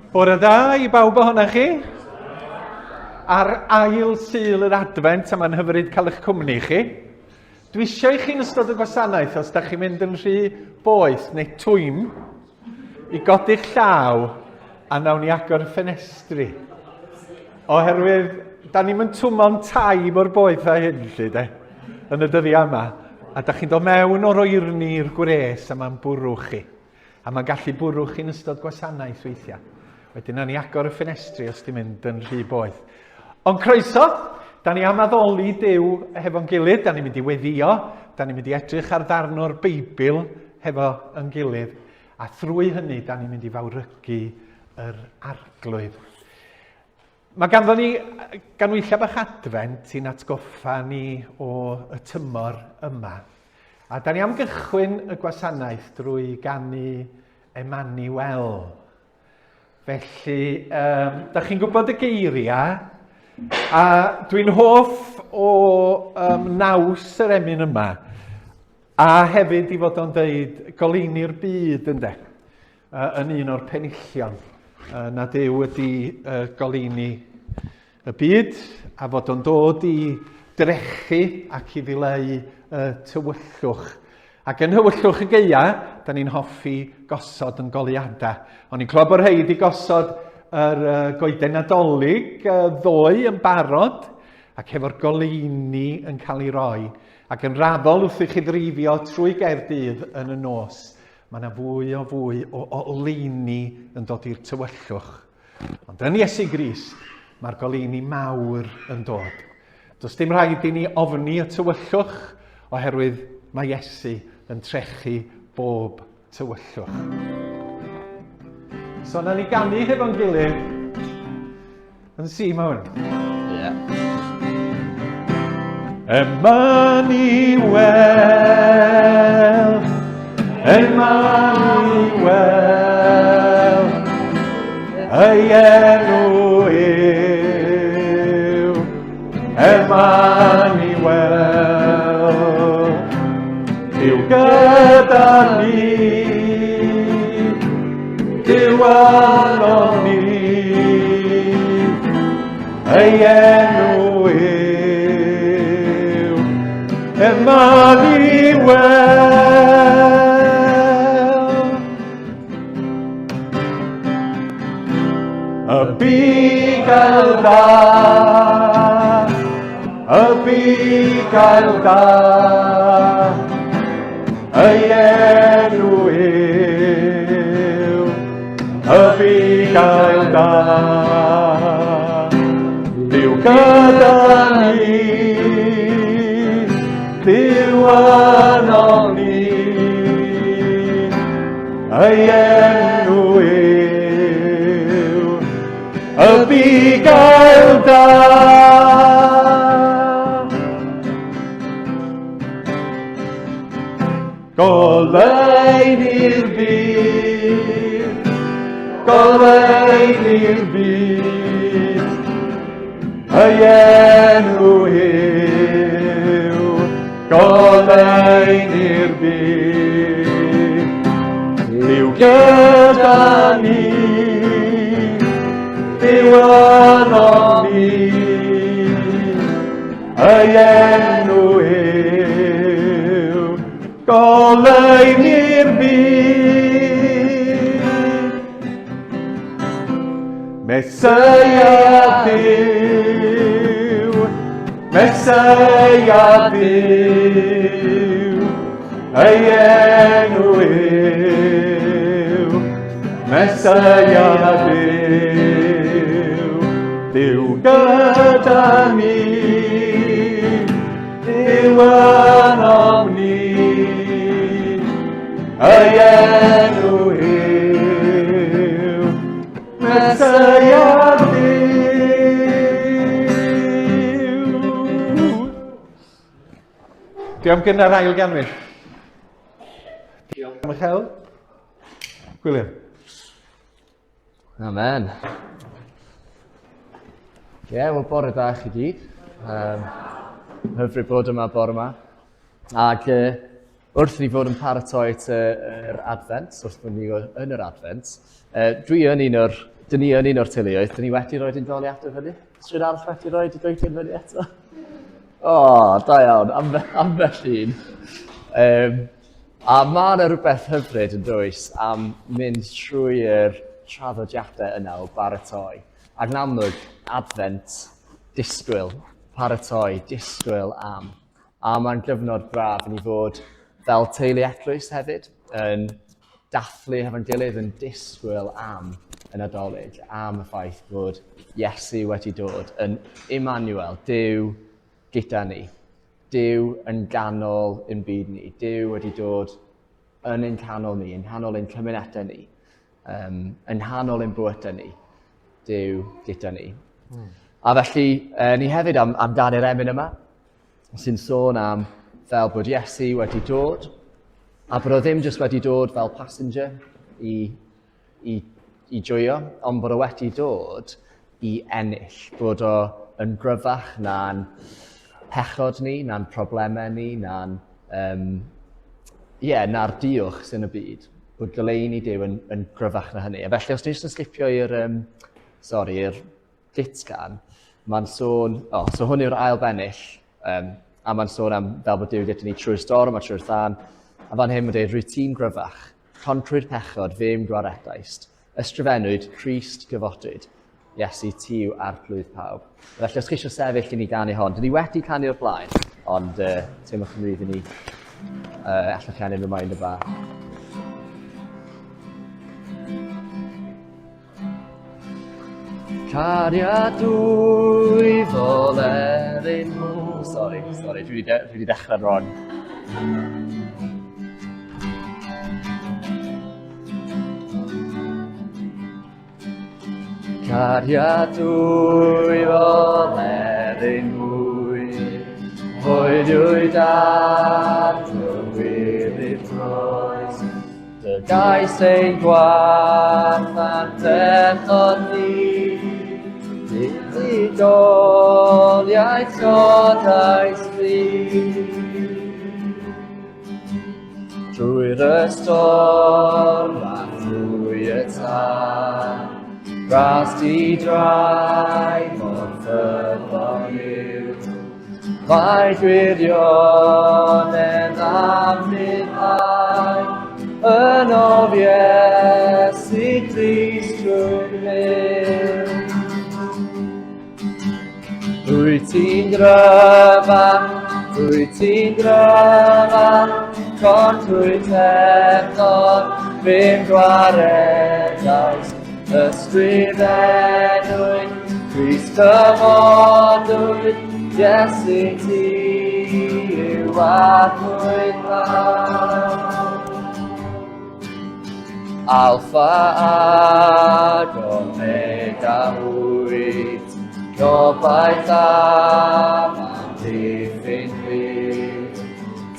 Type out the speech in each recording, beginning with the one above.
Bore da i bawb ohonoch chi. Ar ail Sul yr Adfent, a mae'n hyfryd cael eich cwmni chi. Dwi eisiau i chi'n ystod y gwasanaeth, os da chi'n mynd yn rhy boeth neu twym, i godi'ch llaw a nawn ni agor y ffenestri. Oherwydd, da ni'n mynd twmo'n tai mor boeth â hyn, lly, de, yn y dyddiau yma. A da chi'n dod mewn o'r oerni i'r gwres a mae'n bwrw chi. A mae'n gallu bwrw chi'n ystod gwasanaeth weithiau. Wedyn, na ni agor y ffenestri os ti'n mynd yn rhy boeth. Ond croeso, da ni am addoli Duw hefo'n gilydd, da ni'n mynd i weddio, da ni'n mynd i edrych ar ddarn o'r Beibl hefo yn gilydd, a thrwy hynny da ni'n mynd i fawrygu yr arglwydd. Mae ganddo ni ganhwyllau bach adfent i'n atgoffa ni o y tymor yma. A da ni am gychwyn y gwasanaeth drwy ganu Emmanuel. Felly, um, da chi'n gwybod y geiriau, a dwi'n hoff o um, naws yr emyn yma, a hefyd i fod o'n dweud goleuni'r byd ynde, uh, yn un o'r penillion, uh, nad yw ydi uh, goleuni y byd, a fod o'n dod i drechu ac i ddileu y tywyllwch. Ac yn nhywyllwch y gaea, da ni'n hoffi gosod yn goleuadau. O'n i'n clywed bod rhai wedi gosod yr uh, goeden Nadolig uh, ddoe yn barod, ac efo'r goleuni yn cael ei roi. Ac yn raddol wrth i chi ddreifio trwy Gaerdydd yn y nos, mae yna fwy o fwy o oleuni yn dod i'r tywyllwch. Ond yn Iesu Grist, mae'r goleuni mawr yn dod. Does dim rhaid i ni ofni y tywyllwch, oherwydd mae Iesu yn trechu bob tywyllwch. So, na ni ganu hefo'n gilydd yn si mae hwn. Ie. Yeah. Emmanuel, Emmanuel, ei enw yw Emmanuel, Duw gyda ni, Duw arnom ni, Ei enw yw Emmanuel. Y bugail da, y bugail da, ei enw yw y bugail da. Duw gyda ni, Duw ynom ni, ei enw yw y bugail da. Goleuni'r byd, goleuni'r byd, ei enw yw goleuni'r byd. Duw gyda ni, Duw ynom ni, Ei enw yw goleuni'r byd. Meseia Duw, Meseia Duw, ei enw yw Meseia Duw, Duw gyda ni, Duw ynom ni, ei enw yw Meseia Duw. Dwi am gynnar ail ganwyll. Diolch, Michael. Gwilym. Amen. Ie, yeah, wel bore da chi gyd. Um, hyfryd bod yma bore yma. Ac uh, wrth ni fod yn paratoi at yr Advent, wrth fod ni yn yr Advent, uh, dwi yn un o'r dyn ni yn un o'r teuluoedd, dyn ni wedi rhoi ein doliadau fyny. Oes rhywun arall wedi rhoi dy goeden fyny eto? O, oh, da iawn, ambell, ambell un. Um, a mae yna rhywbeth hyfryd yn does am mynd trwy'r traddodiadau yna o baratoi. Ac yn amlwg, adfent, disgwyl, paratoi, disgwyl am. A mae'n gyfnod braf i ni fod fel teulu eglwys hefyd, yn dathlu hefo'n gilydd, yn disgwyl am y Nadolig, am y ffaith bod Iesu wedi dod yn Emmanuel, Duw gyda ni. Duw yn ganol ein byd ni. Duw wedi dod yn ein canol ni, yn nghanol ein cymunedau ni, um, yn nghanol ein bywydau ni. Duw gyda ni. A felly, ni hefyd am, am ganu'r emyn yma, sy'n sôn am fel bod Iesu wedi dod, a bod o ddim jyst wedi dod fel passenger i, i, i joio, ond bod o wedi dod i ennill, bod o yn gryfach na'n pechod ni, na'n problemau ni, na'n um, yeah, na'r diwch sy'n y byd, bod goleuni Duw yn, yn gryfach na hynny. A felly, os ni jyst yn sgipio i'r, um, sorry, i'r gytgan, mae'n sôn, oh, so hwn yw'r ail bennill, um, a mae'n sôn am fel bod Duw gyda ni trwy'r storm a trwy'r thân, a fan hyn mae'n dweud, rwy ti'n gryfach, concrwy'r pechod, fe'm gwaredaist, ysgrifennwyd, Crist gyfodwyd, Iesu, ti yw arglwydd pawb. Felly, os chi eisiau sefyll i ni ganu hon, dyn ni wedi canu o'r blaen, ond teimlwch yn rhydd i ni, allwch chi angen reminder bach. Cariad dwyfol er ein mwyn... Sorry, sorry, dwi wedi dwi wedi dechrau'n wrong. Cariad dwyfol er ein mwyn, Hoeliwyd ar dywydd i'r croes, Dy gais ein gwaith a'n bechod ni, Buddugoliaeth godais di. Drwy'r ystorm a thrwy y tân, Gras di drai mor ffyddlon yw. Mae gwirionedd am ryddhau yn of Iesu Grist trwy'r fyw. Rwy ti'n gryfach, rwy ti'n gryfach, con trwy pechod, fe'm gwaredais. Ysgrifennwyd, Crist cyfodwyd, Iesu ti yw arglwydd mawr. Alpha ag Omega wyt, gobaith am amddiffyn byd.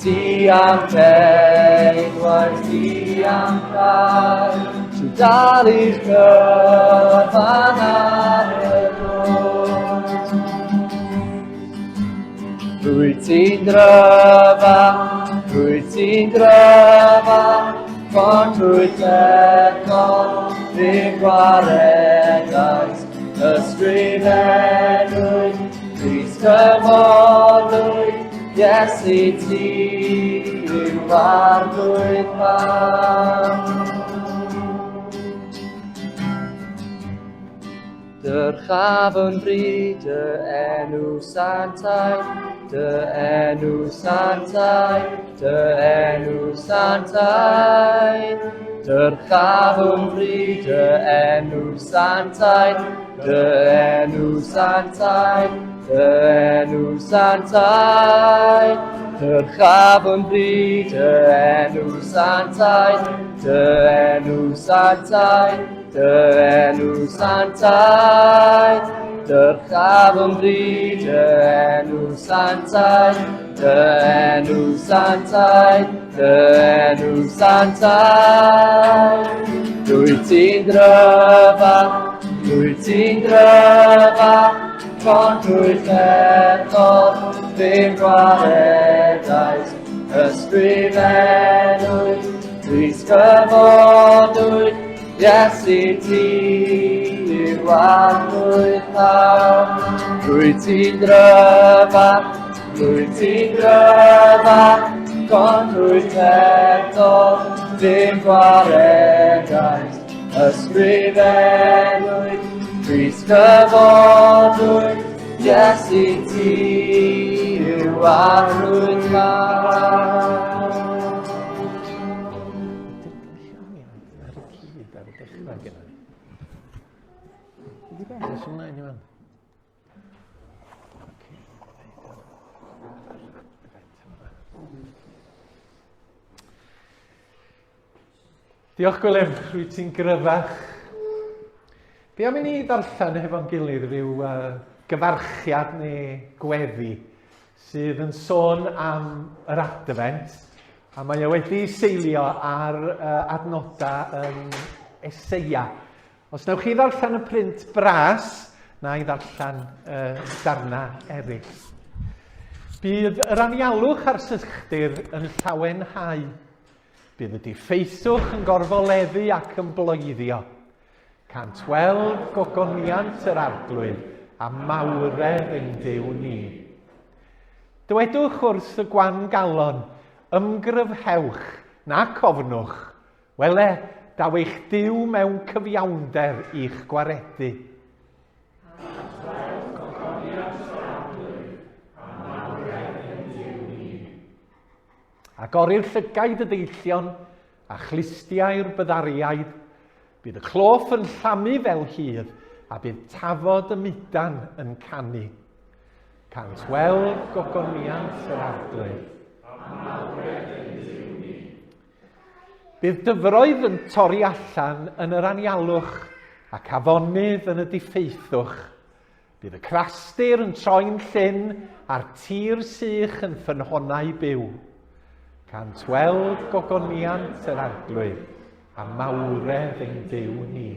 Ti am ceidwaid, ti am gael, trwy dalu'r cyfan ar y groes. Rwy ti'n gryfach, rwy ti'n gryfach, ffordd trwy bechod, ddim gwaredais, ysgrifennwyd, Crist cyfodwyd, Iesu ti yw arglwydd mawr. Dyrchaf yn bryd dy enw santaidd, dy enw santaidd, dy enw santaidd. Dyrchaf yn bryd dy enw santaidd, dy enw santaidd, Dy enw santaidd, dyrchaf yn bryd, dy enw santaidd, dy enw santaidd, dy enw santaidd, dyrchaf yn bryd, dy enw santaidd, dy enw santaidd, dy enw santaidd. Dwy ti'n gryfach, dwy ti'n gryfach, Contrwydd bechod, fe'm gwaredais, ysgrifennwyd, Crist cyfodwyd, Iesu ti yw arglwydd mawr. Rwyt ti'n gryfach, rwyt ti'n gryfach, ond rwyt eto ddim gwaredais. Ysgrifennwyd, Crist cyfodwyd, Iesu ti yw arglwydd mawr. Ar y cyd ar y dechrau gyda ni. Ydy beth ys ymlaen i fan? Diolch Gwilym, rwy ti'n gryfach. Be am i ni ddarllen hefo'n gilydd rhyw uh, gyfarchiad neu gweddi sydd yn sôn am yr Adfent, a mae o wedi seilio ar uh, adnodau yn Eseia. Os newch chi ddarllen y print bras, na i ddarllen uh, darna eraill. Bydd yr anialwch a'r sychdir yn llawenhau. Bydd y diffeithwch yn gorfoleddu ac yn bloeddio. Cant weld gogoniant yr Arglwydd a mawredd ein Duw ni. Dywedwch wrth y gwan galon, ymgryfhewch, nac ofnwch. Wele, daw eich Duw mewn cyfiawnder i'ch gwaredu. Agorir llygaid y deillion a chlustiau'r byddariaid. Bydd y cloff yn llamu fel hydd, a bydd tafod y mudan yn canu. Cant weld gogoniant yr Arglwydd. Bydd dyfroedd yn torri allan yn yr anialwch ac afonydd yn y diffeithwch. Bydd y crastir yn troi'n llyn a'r tir sych yn ffynhonnau byw. Cant weld gogoniant yr Arglwydd a mawredd ein Duw ni.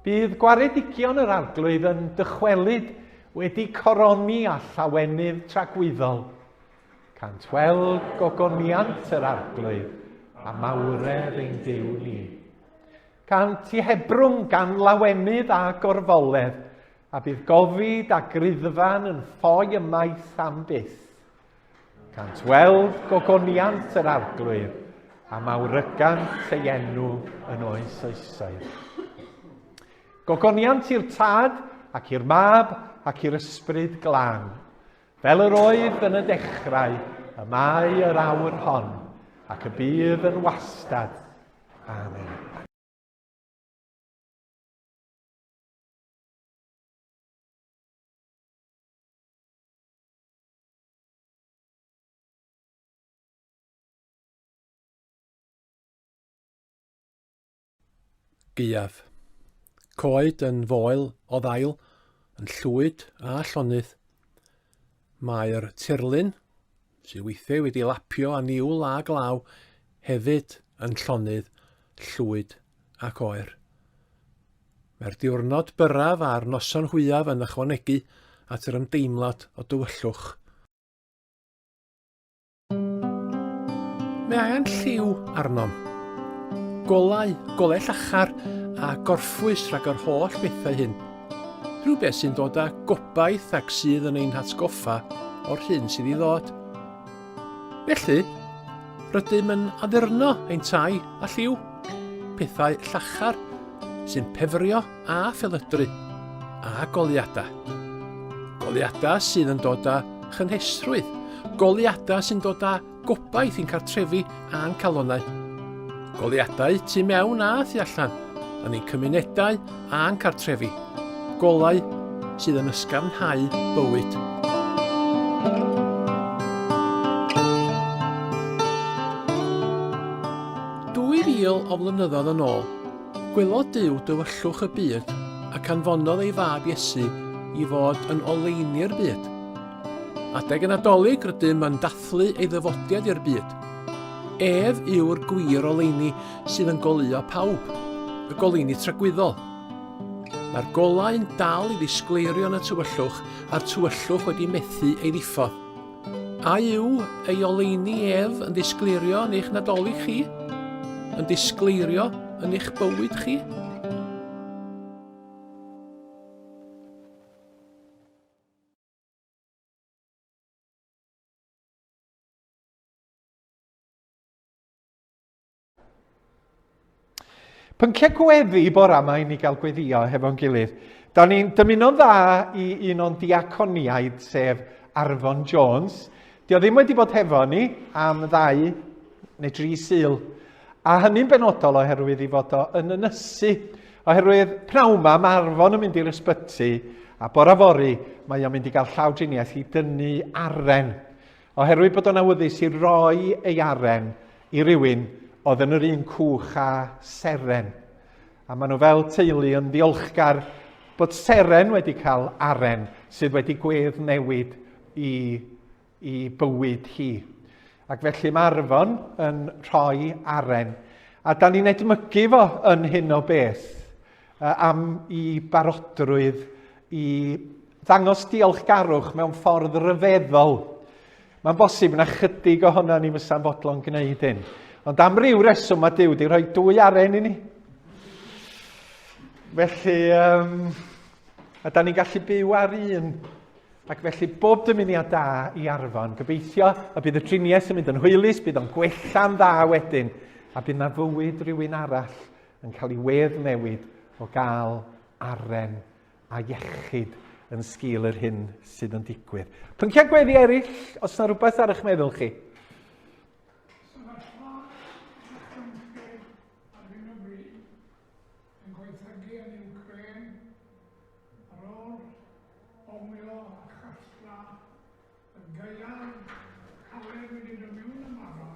Bydd gwaredigion yr Arglwydd yn dychwelyd wedi coroni â llawenydd tragwyddol. Cant weld gogoniant yr Arglwydd a mawredd ein Duw ni. Cant i hebrwng gan lawenydd a gorfoledd, a bydd gofid a griddfan yn ffoi ymaith am byth. Cant weld gogoniant yr Arglwydd, a mawrygant ei enw yn oes oesoedd. Gogoniant i'r Tad, ac i'r Mab, ac i'r Ysbryd Glân, fel yr oedd yn y dechrau, y mae yr awr hon, ac y bydd yn wastad, Amen. Gaeaf. Coed yn foel o ddail, yn llwyd a llonydd. Mae'r tirlun, sydd weithiau wedi lapio â niwl a glaw, hefyd yn llonydd, llwyd ac oer. Mae'r diwrnod byrraf a'r noson hwyaf yn ychwanegu at yr ymdeimlad o dywyllwch. Mae angen lliw arnom. Golau, golau llachar a gorffwys rhag yr holl bethau hyn. Rhywbeth sy'n dod â gobaith ac sydd yn ein hatgoffa o'r hyn sydd i ddod. Felly, rydym yn addurno ein tai â lliw, pethau llachar sy'n pefrio a phelydru, a goleuadau. Goleuadau sydd yn dod â chynhesrwydd, goleuadau sy'n dod â gobaith i'n cartrefi a'n calonnau. Goleuadau tu mewn a thu allan, yn ein cymunedau a'n cartrefi. Golau sydd yn ysgafnhau bywyd. 2000 o flynyddoedd yn ôl, gwelodd Duw dywyllwch y byd ac anfonodd ei fab Iesu i fod yn oleuni'r byd. Adeg y Nadolig rydym yn dathlu ei ddyfodiad i'r byd. Ef yw'r gwir oleuni sydd yn goleuo pawb, y goleuni tragwyddol. Mae'r golau yn dal i ddisgleirio yn y tywyllwch a'r tywyllwch wedi methu ei ddiffodd. A yw ei oleuni ef yn ddisgleirio yn eich Nadolig chi? Yn disgleirio yn eich bywyd chi? Pynciau gweddi bora yma i ni gael gweddio hefo'n gilydd. Da ni'n dymuno'n dda i un o'n diaconiaid, sef Arfon Jones. Di o ddim wedi bod hefo ni am ddau neu dri Sul. A hynny'n benodol oherwydd i fod o yn ynysu. Oherwydd pnawn ma mae Arfon yn mynd i'r ysbyty a bora fory mae o'n mynd i gael llawdriniaeth i dynnu aren. Oherwydd bod o'n awyddus i roi ei aren i rywun oedd yn yr un cwch â Seren. A maen nhw fel teulu yn ddiolchgar bod Seren wedi cael aren sydd wedi gwedd newid i, i bywyd hi. Ac felly mae Arfon yn rhoi aren. A da ni'n edmygu fo yn hyn o beth am i barodrwydd i ddangos diolchgarwch mewn ffordd ryfeddol. Mae'n bosib na chydig ohono ni fysa'n fodlon gwneud hyn. Ond am ryw reswm mae Duw wedi rhoi dwy aren i ni. Felly, um, a da ni'n gallu byw ar un. Ac felly, bob dymuniad da i Arfon. Gobeithio y bydd y triniaeth yn mynd yn hwylus, bydd o'n gwella'n dda wedyn, a bydd na fywyd rhywun arall yn cael ei wedd newid o gael aren a iechyd yn sgil yr hyn sydd yn digwydd. Pynciau gweddi eraill, os yna rhywbeth ar eich meddwl chi? Sefyllfa ddychrynllyd ar hyn o bryd yn gwaethygu yn Ukraine ar ôl bomio a chasla y gaeaf caled wedi dod mewn yn barod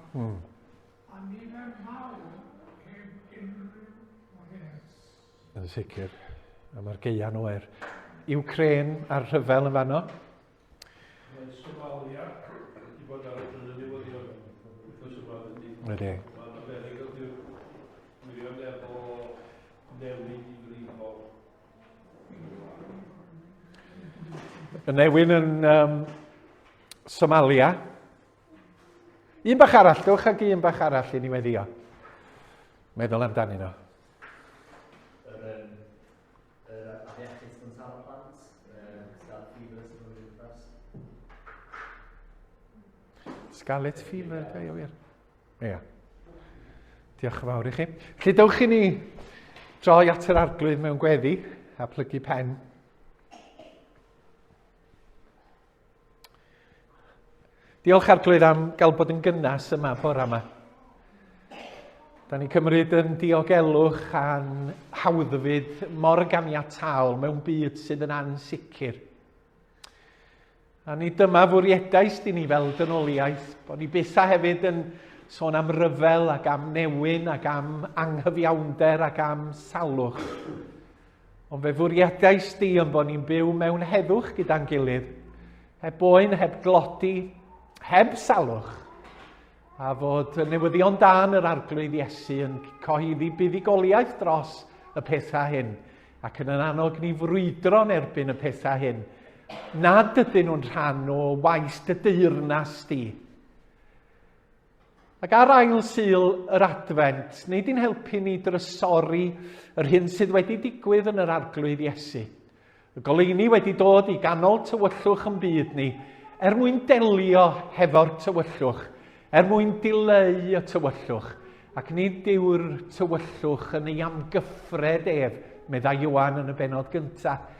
a nifer mawr heb unrhyw wres. Yn sicr. A mae'r gaea'n oer. Ukraine a'r rhyfel yn fanno. Mae Somalia wedi bod ar y newyddion wythnos yma dydy. Ydy. Mae'n beryg ydy'r wirioneddol newid difrifol. Y newyn yn um, Somalia. Un bach arall, dewch ag un bach arall i ni weddio. Meddwl amdanyn nhw. Yr, um, yr afiechyd sy'n taro plant, um, Scarlet Fever sy'n mynd i'r pres. Scarlet Fever, da iawn wir. Ia. Diolch yn fawr i chi. Felly dewch i ni droi at yr arglwydd mewn gweddi a plygu pen. Diolch Arglwydd am gael bod yn gynnas yma bore yma. Da ni'n cymryd yn diogelwch a'n hawddfyd mor ganiataol mewn byd sydd yn ansicr. A ni dyma fwriedais di ni fel dynoliaeth, bod ni byth a hefyd yn sôn am ryfel ac am newyn ac am anghyfiawnder ac am salwch. Ond fe fwriadais di yn bod ni'n byw mewn heddwch gyda'n gilydd, heb boen, heb glodi, heb salwch, a fod y newyddion da yn yr Arglwydd Iesu yn cyhoeddi buddugoliaeth dros y pethau hyn, ac yn annog ni frwydro'n erbyn y pethau hyn, nad ydyn nhw'n rhan o waith dy deyrnas di. Ac ar ail Sul yr Adfent, neu di'n helpu ni drysori yr hyn sydd wedi digwydd yn yr Arglwydd Iesu. Y goleuni wedi dod i ganol tywyllwch yn byd ni, er mwyn delio hefo'r tywyllwch, er mwyn dileu y tywyllwch, ac nid yw'r tywyllwch yn ei amgyffred ef, meddai Ioan yn y bennod gyntaf.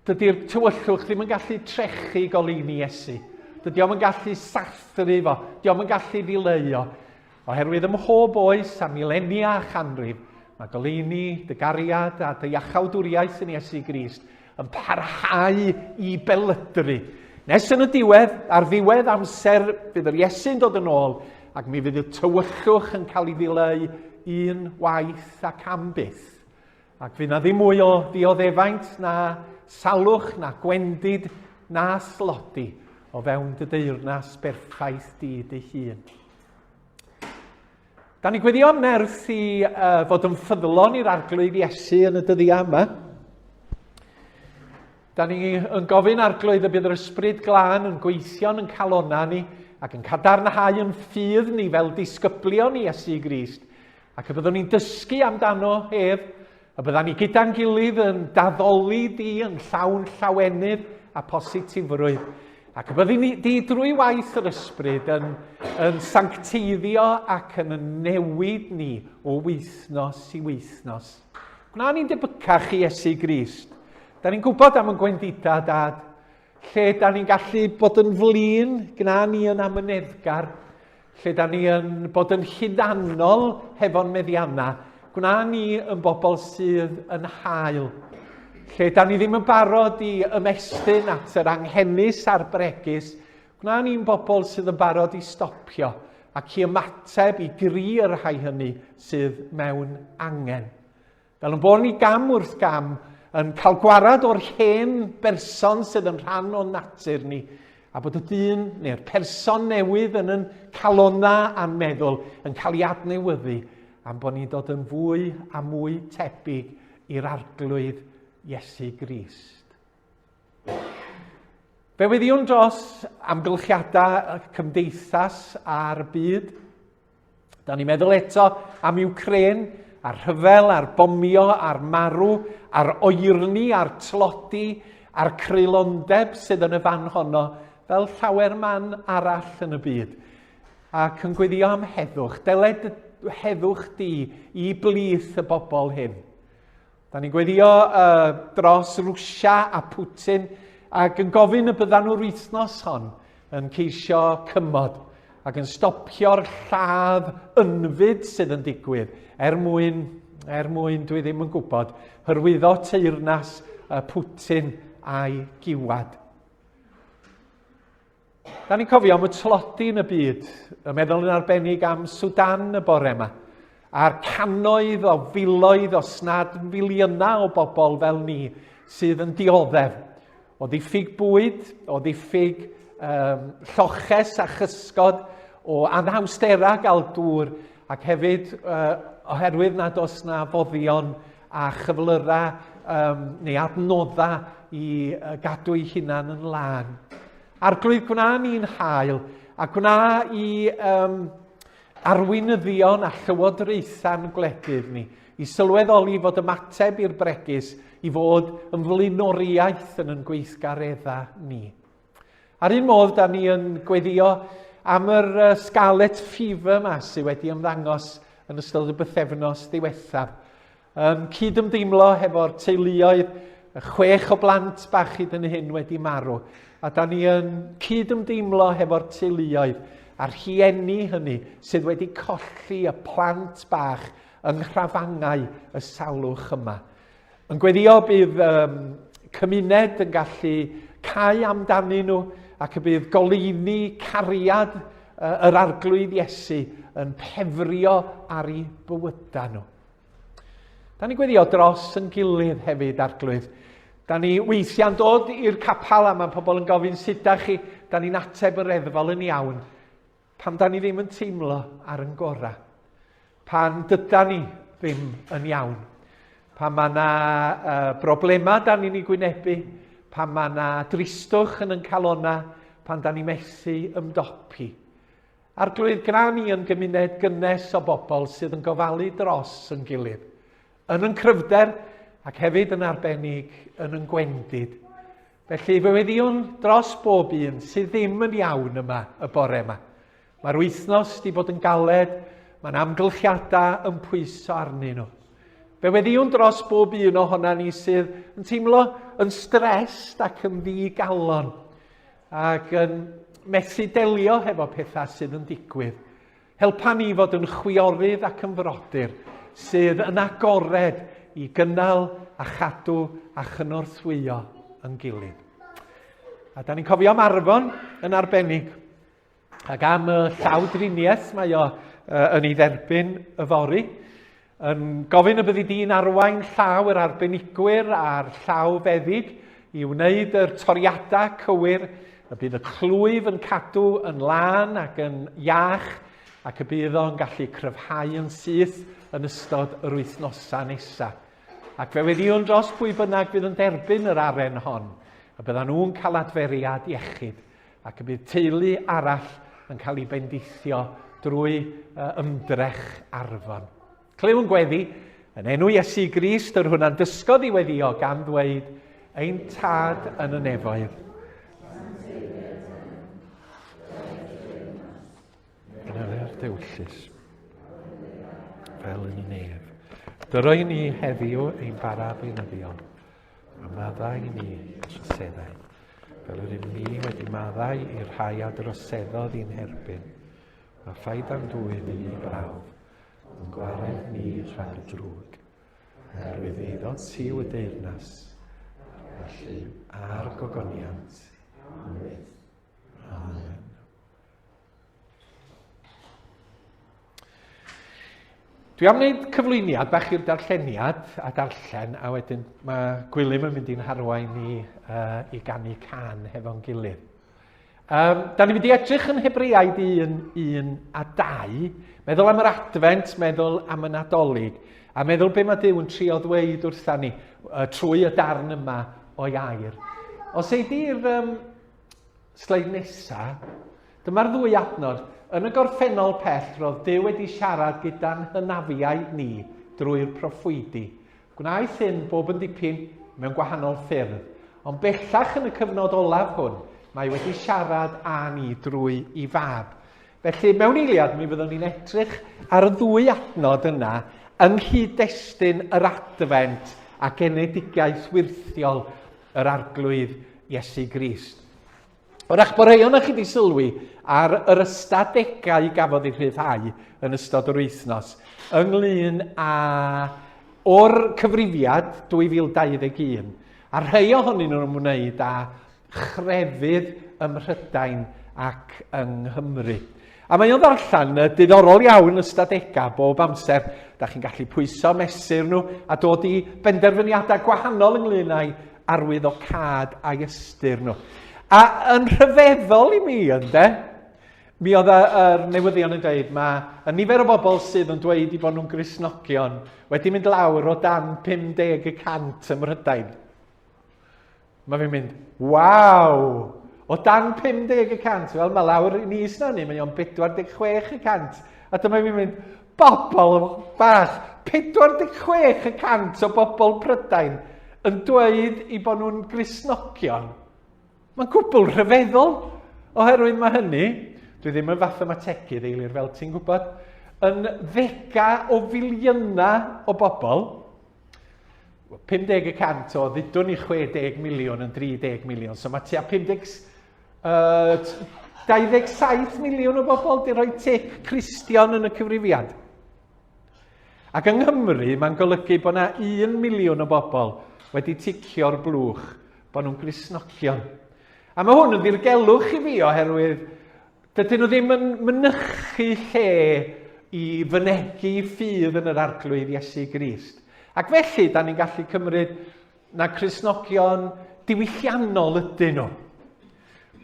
Dydy'r tywyllwch ddim yn gallu trechu goleuni Iesu. Dydy o'm yn gallu sathru fo. Dydy o'm yn gallu ddileu o. Oherwydd ym mhob oes a milenia a chanrif, mae goleuni, dy gariad a dy iachawdwriaeth yn Iesu Grist yn parhau i belydru. Nes yn y diwedd, ar ddiwedd amser, bydd yr Iesu'n dod yn ôl ac mi fydd y tywyllwch yn cael ei ddileu un waith ac am byth. Ac fydd na ddim mwy o ddioddefaint na salwch, na gwendid, na slodi o fewn dy deyrnas berffaith di dy hun. Da ni'n gweddio am nerth i uh, fod yn ffyddlon i'r Arglwydd Iesu yn y dyddiau yma. Da ni yn gofyn Arglwydd y bydd yr Ysbryd Glân yn gweithio'n yn calona ni ac yn cadarnhau yn ffydd ni fel disgyblion i Iesu Grist Ac y byddwn ni'n dysgu amdano ef, y byddan ni gyda'n gilydd yn daddoli di yn llawn llawenydd a positifrwydd. Ac y byddi ni di drwy waith yr ysbryd yn, yn sancteiddio ac yn newid ni o wythnos i wythnos. Gwna ni'n debycach i Iesu Grist. Da ni'n gwybod am y gwendidau, Dad, lle da ni'n gallu bod yn flin, gwna ni yn amyneddgar, lle da ni yn bod yn hunanol hefo'n meddiannau, gwna ni yn bobl sydd yn hael. Lle da ni ddim yn barod i ymestyn at yr anghenus a'r bregus, gwna ni'n bobl sydd yn barod i stopio ac i ymateb i gri y rhai hynny sydd mewn angen. Fel yn bod ni gam wrth gam yn cael gwarad o'r hen berson sydd yn rhan o'n natur ni, a bod y dyn neu'r person newydd yn yn calona a'n meddwl yn cael ei adnewyddu am bod ni'n dod yn fwy a mwy tebyg i'r Arglwydd Iesu Grist. Fe weddïwn dros amgylchiadau cymdeithas a'r byd. Da ni'n meddwl eto am Ukraine, a'r rhyfel, a'r bomio, a'r marw, a'r oerni, a'r tlodi, a'r creulondeb sydd yn y fan honno, fel llawer man arall yn y byd. Ac yn gweddio am heddwch, deled heddwch di i blith y bobl hyn. Da ni'n gweddio uh, dros Rwsia a Putin ac yn gofyn y byddan nhw'r wythnos hon yn ceisio cymod ac yn stopio'r lladd ynfyd sydd yn digwydd er mwyn, er mwyn, dwi ddim yn gwybod, hyrwyddo teyrnas Putin a'i giwad. Da ni'n cofio am y tlodi yn y byd, y meddwl yn arbennig am Sudan y bore yma, a'r cannoedd o filoedd os nad filiynau o bobl fel ni sydd yn dioddef o ddiffyg bwyd, o ddiffyg um, lloches a chysgod, o anhawsterau gael dŵr, ac hefyd uh, oherwydd nad oes na foddion a chyflyrau um, neu adnoddau i uh, gadw eu hunan yn lân. Arglwydd, gwna ni'n hael, a gwna i um, arweinyddion a llywodraetha'n gwledydd ni, i sylweddoli fod ymateb i'r bregus i fod yn flaenoriaeth yn yn gweithgareddau ni. Ar un modd, da ni yn gweddio am yr Scarlet Fever yma sydd wedi ymddangos yn ystod y bythefnos ddiwethaf. Yn cyd-ymdeimlo hefo'r teuluoedd, y chwech o blant bach hyd yn hyn wedi marw. A da ni yn cyd-ymdeimlo hefo'r teuluoedd a'r rhieni hynny sydd wedi colli y plant bach yng nghrafangau y salwch yma. Yn gweddio bydd um, cymuned yn gallu cau amdanyn nhw ac y bydd goleuni cariad uh, yr arglwydd Iesu yn pefrio ar eu bywydau nhw. Da ni'n gweddio dros yn gilydd hefyd, Arglwydd. Da ni weithiau'n dod i'r capel a mae pobl yn gofyn sut da chi. Da ni'n ateb yn reddfol yn iawn. Pan da ni ddim yn teimlo ar yn gorau. Pan dyda ni ddim yn iawn. Pan mae yna uh, broblemau da ni'n ei gwynebu. Pan mae yna dristwch yn yn calona. Pan da ni methu ymdopi. Arglwydd, gwna ni yn gymuned gynnes o bobl sydd yn gofalu dros yn gilydd, yn yn cryfder ac hefyd yn arbennig yn yn gwendid. Felly fe weddïwn dros bob un sydd ddim yn iawn yma y bore yma. Mae'r wythnos wedi bod yn galed, mae'n amgylchiadau yn pwyso arnyn nhw. Fe weddïwn dros bob un ohona ni sydd yn teimlo yn stressed ac yn ddigalon. ac yn methu delio hefo pethau sydd yn digwydd. Helpa ni fod yn chwiorydd ac yn frodyr sydd yn agored i gynnal a chadw a chynorthwyo yn gilydd. A da ni'n cofio am Arfon yn arbennig. Ac am y llawdriniaeth mae o uh, yn ei dderbyn yfory, yn gofyn y byddi di'n arwain llaw yr arbenigwyr a'r llaw feddyg i wneud yr toriadau cywir, y bydd y clwyf yn cadw yn lân ac yn iach, ac y bydd o'n gallu cryfhau yn syth yn ystod yr wythnosau nesaf. Ac fe weddïwn dros pwy bynnag fydd yn derbyn yr aren hon, y byddan nhw'n cael adferiad iechyd, ac y bydd teulu arall yn cael ei bendithio drwy ymdrech Arfon. Clywn gweddi, yn enw Iesu Grist, yr hwn a'n dysgodd i weddio gan ddweud, Ein Tad yn y nefoedd. dewyllys, fel yn y nef. Dyro i ni heddiw ein bara beunyddiol, a maddau i ni troseddau, fel yr ym ni wedi maddau i'r rhai a droseddodd i'n herbyn. A phaid â'n dwyn i ni brawf, ond gwared ni rhag y drwg. Oherwydd eiddo ti yw y deyrnas, a'r gallu, a'r gogoniant, am byth. Amen. Dwi am wneud cyflwyniad bach i'r darlleniad a darllen, a wedyn mae Gwilym yn mynd i'n harwain ni uh, i ganu can hefo'n gilydd. Um, da ni'n mynd i edrych yn Hebreaid 1, 1 a 2, meddwl am yr adfent, meddwl am y Nadolig, a meddwl be mae Duw yn trio ddweud wrtha ni uh, trwy y darn yma o'i air. Os ei di'r um, Sleid nesa. Dyma'r ddwy adnod. Yn y gorffennol pell, roedd Duw wedi siarad gyda'n hynafiaid ni drwy'r proffwydi. Gwnaeth hyn bob yn dipyn mewn gwahanol ffyrdd. Ond bellach yn y cyfnod olaf hwn, mae wedi siarad â ni drwy i fab. Felly, mewn eiliad, mi fyddwn ni'n edrych ar y ddwy adnod yna yng nghyd-destun yr Adfent a genedigaeth wyrthiol yr Arglwydd Iesu Grist. Wrach bod rhai ohonoch chi wedi sylwi ar yr ystadegau gafodd eu rhyddhau yn ystod yr wythnos ynglyn â o'r cyfrifiad 2021, a rhai ohonyn nhw'n ymwneud â chrefydd ym Mhrydain ac yng Nghymru. A mae o'n ddarllen diddorol iawn ystadegau bob amser. Da chi'n gallu pwyso mesur nhw a dod i benderfyniadau gwahanol ynglyn â'i arwyddocâd a'i ystyr nhw. A yn rhyfeddol i mi, ynde, mi oedd yr newyddion yn dweud mae y nifer o bobl sydd yn dweud i bod nhw'n Gristnogion wedi mynd lawr o dan 50 y cant ym Mhrydain. Mae fi'n mynd, waw! O dan 50 y cant, wel mae lawr i ni is na ni, mae o'n 46 y cant. A dyma fi'n mynd, bobl bach, 46 y cant o bobl Prydain yn dweud i bod nhw'n Gristnogion. Mae'n gwbl rhyfeddol, oherwydd mae hynny, dwi ddim yn fathemategydd Eilir fel ti'n gwybod, yn ddega o filiynau o bobl, 50 y cant o ddudwn ni 60 miliwn yn 30 miliwn, so mae tua 50, uh, 27 miliwn o bobl di rhoi tic Cristion yn y cyfrifiad. Ac yng Nghymru, mae'n golygu bod yna 1 miliwn o bobl wedi ticio'r blwch bod nhw'n Gristnogion. A mae hwn yn ddirgelwch i fi oherwydd Dydyn nhw ddim yn mynychu lle i fynegi ffydd yn yr Arglwydd Iesu Grist. Ac felly, da ni'n gallu cymryd na Cristnogion diwylliannol ydyn nhw.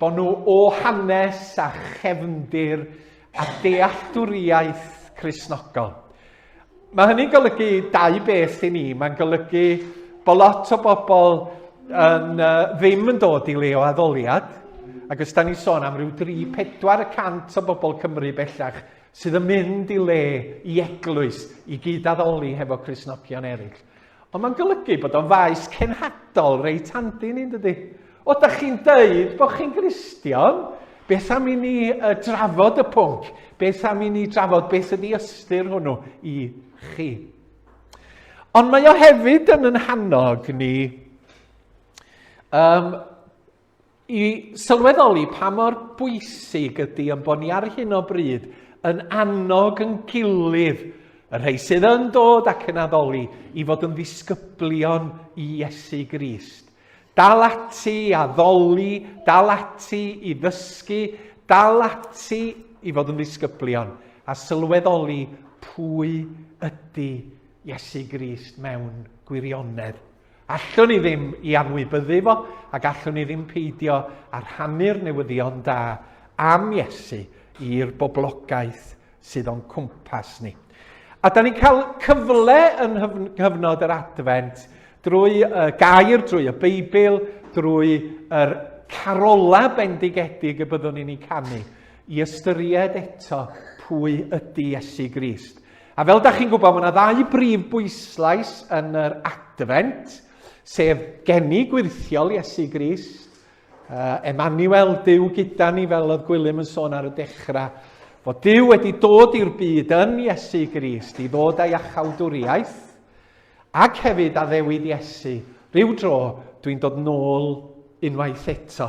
Bod nhw o hanes a chefndir a dealltwriaeth Cristnogol. Mae hynny'n golygu dau beth i ni. Mae'n golygu bod lot o bobl yn, uh, ddim yn dod i le o addoliad, ac os da ni'n sôn am ryw 3-4 y cant o bobl Cymru bellach sydd yn mynd i le i eglwys i gyd-addoli hefo Cristnogion eraill. Ond mae'n golygu bod o'n faes cenhadol reit handi ni, dydy? O, da chi'n deud bod chi'n Gristion? Beth am i ni uh, drafod y pwnc? Beth am i ni drafod beth ydy ystyr hwnnw i chi? Ond mae o hefyd yn yn hannog ni um, i sylweddoli pa mor bwysig ydy yn bod ni ar hyn o bryd yn annog yn gilydd y rhai sydd yn dod ac yn addoli i fod yn ddisgyblion i Iesu Grist. Dal ati i addoli, dal ati i ddysgu, dal ati i fod yn ddisgyblion a sylweddoli pwy ydy Iesu Grist mewn gwirionedd. Allwn ni ddim i anwybyddu fo, ac allwn ni ddim peidio â rhannu'r newyddion da am Iesu i'r boblogaeth sydd o'n cwmpas ni. A da ni'n cael cyfle yn nghyfnod yr Adfent drwy y gair, drwy y Beibl, drwy yr carola bendigedig y byddwn ni'n ei canu, i ystyried eto pwy ydy Iesu Grist. A fel da chi'n gwybod, mae yna ddau brif bwyslais yn yr Adfent, sef geni gwirthiol Iesu Grist, uh, Emmanuel, Duw gyda ni, fel oedd Gwilym yn sôn ar y dechrau. Fod Duw wedi dod i'r byd yn Iesu Grist i ddod â'i iachawdwriaeth, ac hefyd addewid Iesu, rhyw dro dwi'n dod nôl unwaith eto,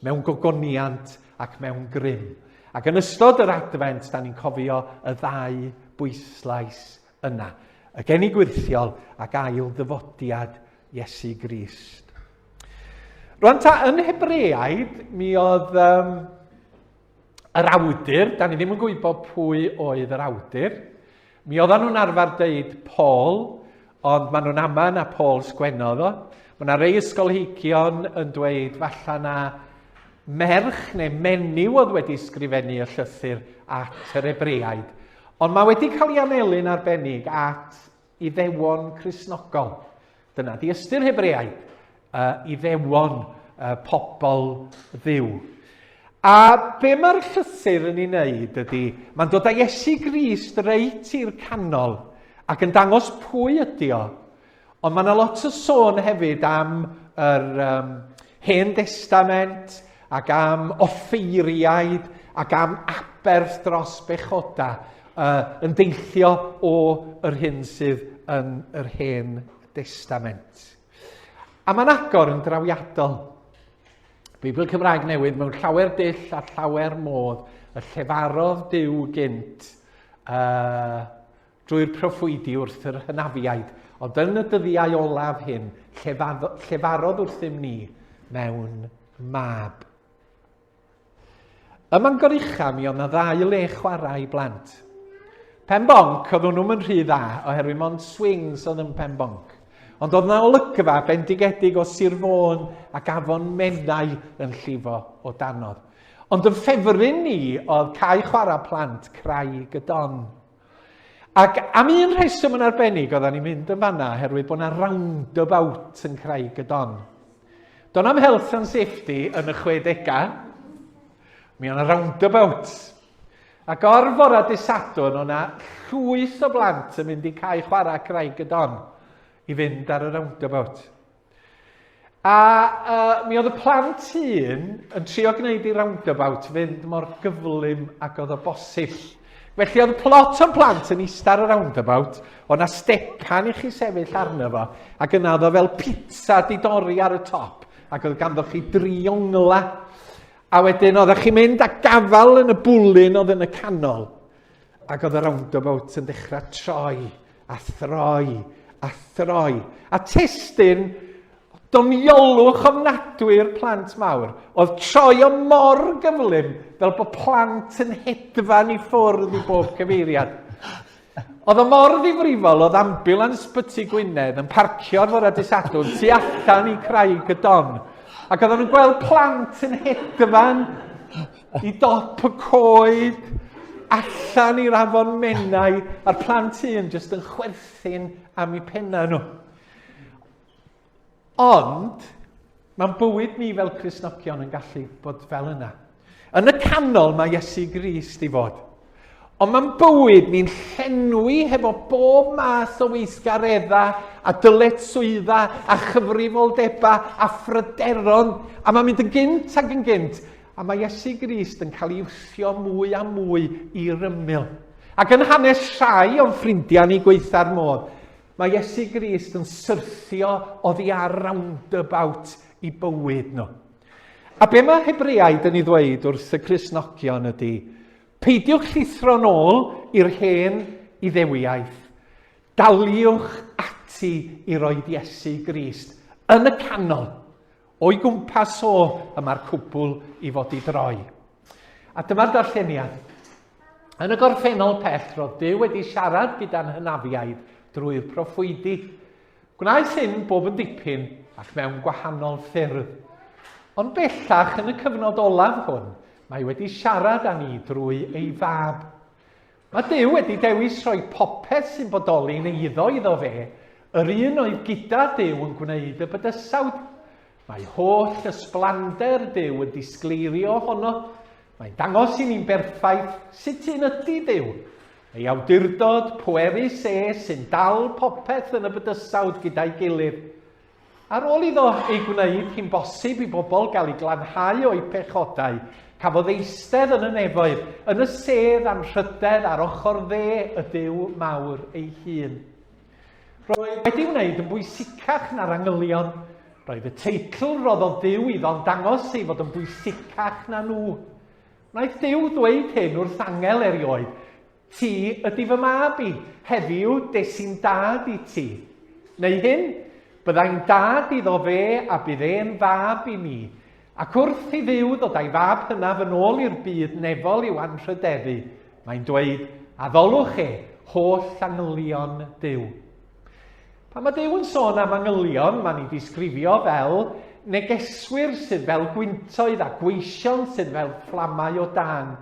mewn gogoniant ac mewn grym. Ac yn ystod yr Adfent, da ni'n cofio y ddau bwyslais yna, y geni gwyrthiol ac ail ddyfodiad Iesu Grist. Rwan ta, yn Hebreaid, mi oedd um, yr awdur, da ni ddim yn gwybod pwy oedd yr awdur, mi oedden nhw'n arfer deud Paul, ond maen nhw'n ama na Paul sgwennodd o. Mae yna rei ysgolheigion yn dweud falla na merch neu menyw oedd wedi sgrifennu y llythyr at yr Hebreaid. Ond mae wedi cael ei anelu'n arbennig at Iddewon Cristnogol. Dyna di ystyr Hebreaid, uh, Iddewon, uh, pobl ddiw. A be mae'r llythyr yn ei wneud ydy, mae'n dod â Iesu Grist reit i'r canol ac yn dangos pwy ydy o. Ond mae yna lot o sôn hefyd am yr um, Hen Destament ac am offeiriaid ac am aberth dros bechodau uh, yn deillio o yr hyn sydd yn yr Hen Destament. A mae'n agor yn drawiadol. Beibl Cymraeg Newydd mewn llawer dull a llawer modd y llefarodd Duw gynt uh, drwy'r proffwydi wrth yr hynafiaid, ond yn y dyddiau olaf hyn llefarodd wrthym ni mewn mab. Ym Mangor Ucha mi oedd 'na ddau le chwarae i blant. Pen Bonc, oedd hwnnw'm yn rhy dda, oherwydd mond swings oedd yn Pen Bonc. Ond oedd 'na olygfa bendigedig o Sir Fôn ac afon Menai yn llifo o danodd. Ond yn ffefryn ni oedd cae chwarae plant Craig y Don. Ac am un rheswm yn arbennig oedden ni'n mynd yn fanna, oherwydd bod 'na roundabout yn Craig y Don. Do'n am health and safety yn y 60au, mi o'n roundabout. Ac o'r fora dy Sadwrn, o'na llwyth o blant yn mynd i cae chwarae Craig y Don i fynd ar y roundabout. A uh, mi oedd y plant hun yn trio gwneud i roundabout fynd mor gyflym ag oedd o bosib. Felly oedd plot o'n plant yn eistedd ar y roundabout, oedd na stepan i chi sefyll arno fo, ac yna oedd o fel pizza di dorri ar y top, ac oedd ganddo chi driongla. A wedyn oeddech chi'n mynd a gafal yn y bwlyn oedd yn y canol, Ac oedd y roundabout yn dechrau troi a throi a throi. A testun doniolwch ofnadwy i'r plant mawr oedd troi o mor gyflym fel bod plant yn hedfan i ffwrdd i bob cyfeiriad. Oedd o mor ddifrifol, oedd ambulans Ysbyty Gwynedd yn parcio ar fore dydd Sadwrn tu allan i Craig y Don. Ac oedden nhw'n gweld plant yn hedfan i dop y coed, allan i'r afon Menai, a'r plant un jyst yn chwerthin am eu pennau nhw. Ond, mae'n bywyd ni fel Cristnogion yn gallu bod fel yna. Yn y canol mae Iesu Grist i fod. Ond mae'n bywyd ni'n llenwi hefo bob math o weithgareddau a dyletswyddau a chyfrifoldebau a phryderon, a mae'n mynd yn gynt ac yn gynt, a mae Iesu Grist yn cael ei wthio mwy a mwy i'r ymyl. Ac yn hanes rhai o'n ffrindiau ni gweitha'r modd, mae Iesu Grist yn syrthio oddi ar roundabout i bywyd nhw. A be mae Hebreaid yn ei ddweud wrth y Cristnogion ydy, peidiwch llithro nôl i'r hen Iddewiaeth. Daliwch ati i roed Iesu Grist yn y canol. O'i gwmpas o y mae'r cwbl i fod i droi. A dyma'r darlleniad. Yn y gorffennol pell, roedd Duw wedi siarad gyda'n hynafiaid drwy'r proffwydi. Gwnaeth hyn bob yn dipyn ac mewn gwahanol ffyrdd. Ond bellach, yn y cyfnod olaf hwn, mae wedi siarad â ni drwy ei fab. Mae Duw wedi dewis rhoi popeth sy'n bodoli'n eiddo iddo fe, yr un oedd gyda Duw yn gwneud y bydysawd. Mae holl ysblander Duw yn disgleirio ohono. Mae'n dangos i ni'n berffaith sut un ydy Duw. Ei awdurdod pwerus e sy'n dal popeth yn y bydysawd gyda'i gilydd. Ar ôl iddo ei gwneud hi'n bosib i bobl gael eu glanhau o'u pechodau, Cafodd eistedd yn y nefoedd, yn y sedd anrhydedd ar ochr dde y Duw mawr ei hun. Roedd wedi wneud yn bwysicach na'r angylion. Roedd y teitl roddodd Duw iddo'n dangos ei fod yn bwysicach na nhw. Wnaeth Duw ddweud hyn wrth angel erioed, Ti ydy fy mab i, heddiw des i'n dad i ti. Neu hyn, byddai'n dad iddo fe a bydd e'n fab i mi. Ac wrth i Dduw ddod â'i fab hynaf yn ôl i'r byd nefol i'w anrhydeddu, mae'n dweud, Addolwch e, holl angylion Duw. Pan mae Duw yn sôn am angylion, mae'n ei disgrifio fel negeswyr sydd fel gwyntoedd a gweision sydd fel fflamau o dân.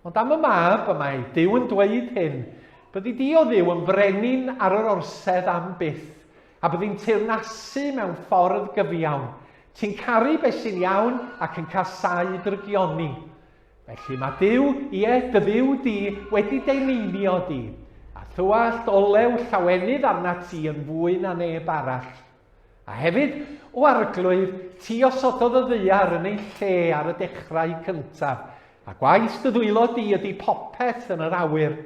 Ond am y mab, y mae Duw yn dweud hyn, Byddi di o Dduw yn frenin ar yr orsedd am byth, a byddi'n teyrnasu mewn ffordd gyfiawn. Ti'n caru beth sy'n iawn ac yn casáu drygioni. Felly mae Duw, ie, dy Dduw di, wedi d'eneinio di, a thywallt olew llawenydd arnat ti yn fwy na neb arall. A hefyd, o Arglwydd, ti osododd y ddaear yn ei lle ar y dechrau cyntaf, a gwaith dy ddwylo di ydy popeth yn yr awyr.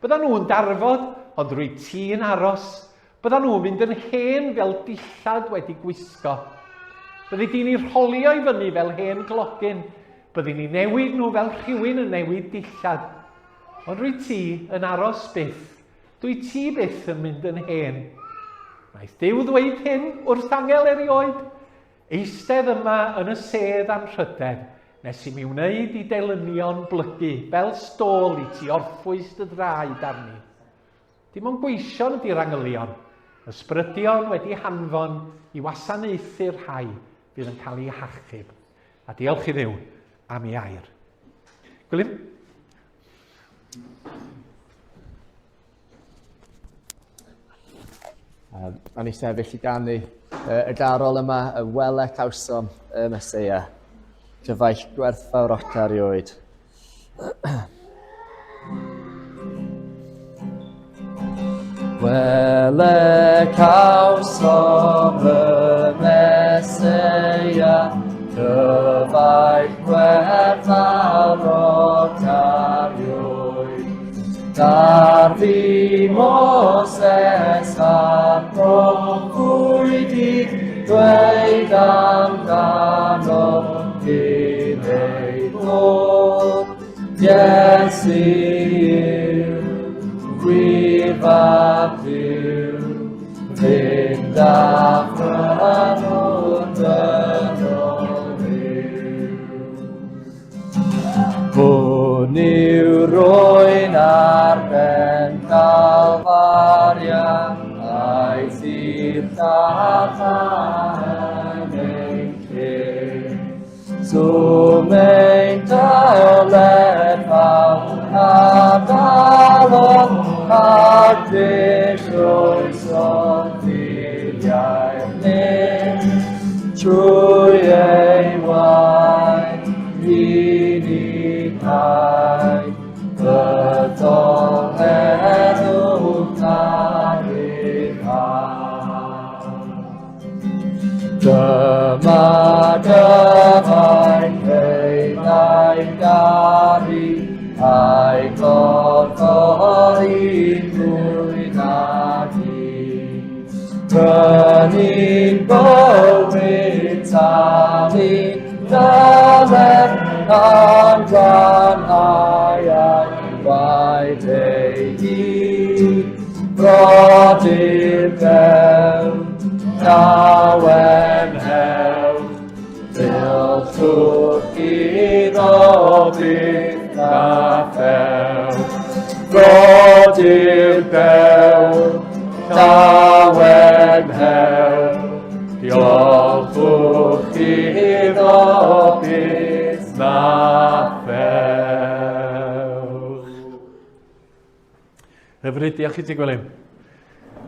Byddan nhw'n darfod, ond rwyt ti'n aros. Byddan nhw'n mynd yn hen fel dillad wedi gwisgo. Byddi di'n eu rholio i fyny fel hen glogyn. Byddi ni'n newid nhw fel rhywun yn newid dillad. Ond rwyt ti yn aros byth. Dwyt ti byth yn mynd yn hen. Wnaeth Duw ddweud hyn wrth angel erioed? Eistedd yma yn y sedd anrhydedd, nes i mi wneud i delynion blygu fel stôl i ti orffwys dy draed arni. Dim ond gweision ydy'r angylion, ysbrydion wedi hanfon i wasanaethu'r rhai fydd yn cael eu hachub. A diolch i Dduw am ei air. Gwilym? Um, a ni sefyll i ganu uh, y garol yma, y wele cawsom y Meseia, cyfaill gwerthfawr oca erioed. Wele cawsom y Meseia, cyfaill gwerthfawr erioed. Darfu Moses a'r proffwydi dweud amdano cyn ei ddod. Iesu yw gwir fab Duw, fynd â phrynwr dynol ryw. Hwn yw'r oen ar ben Calfaria, aeth i'r carchar yn ein lle. Swm ein dyled fawr a dalodd ac fe groesodd diliau'r nef trwy ei waed i ni cael byddol heddwch a rhyddhad. Dyma gyfaill ei ddau garu, a'i gorfodi mwy nag un. Prynu'n bywyd talu dyled a'n glanhau a'i waed ei hun. Brodyr dew, llawen hew, Diolchwch iddo byth na thew. Brodyr dew, llawen hew, Diolchwch iddo byth na thewch. Hyfryd, diolch i ti Gwilym.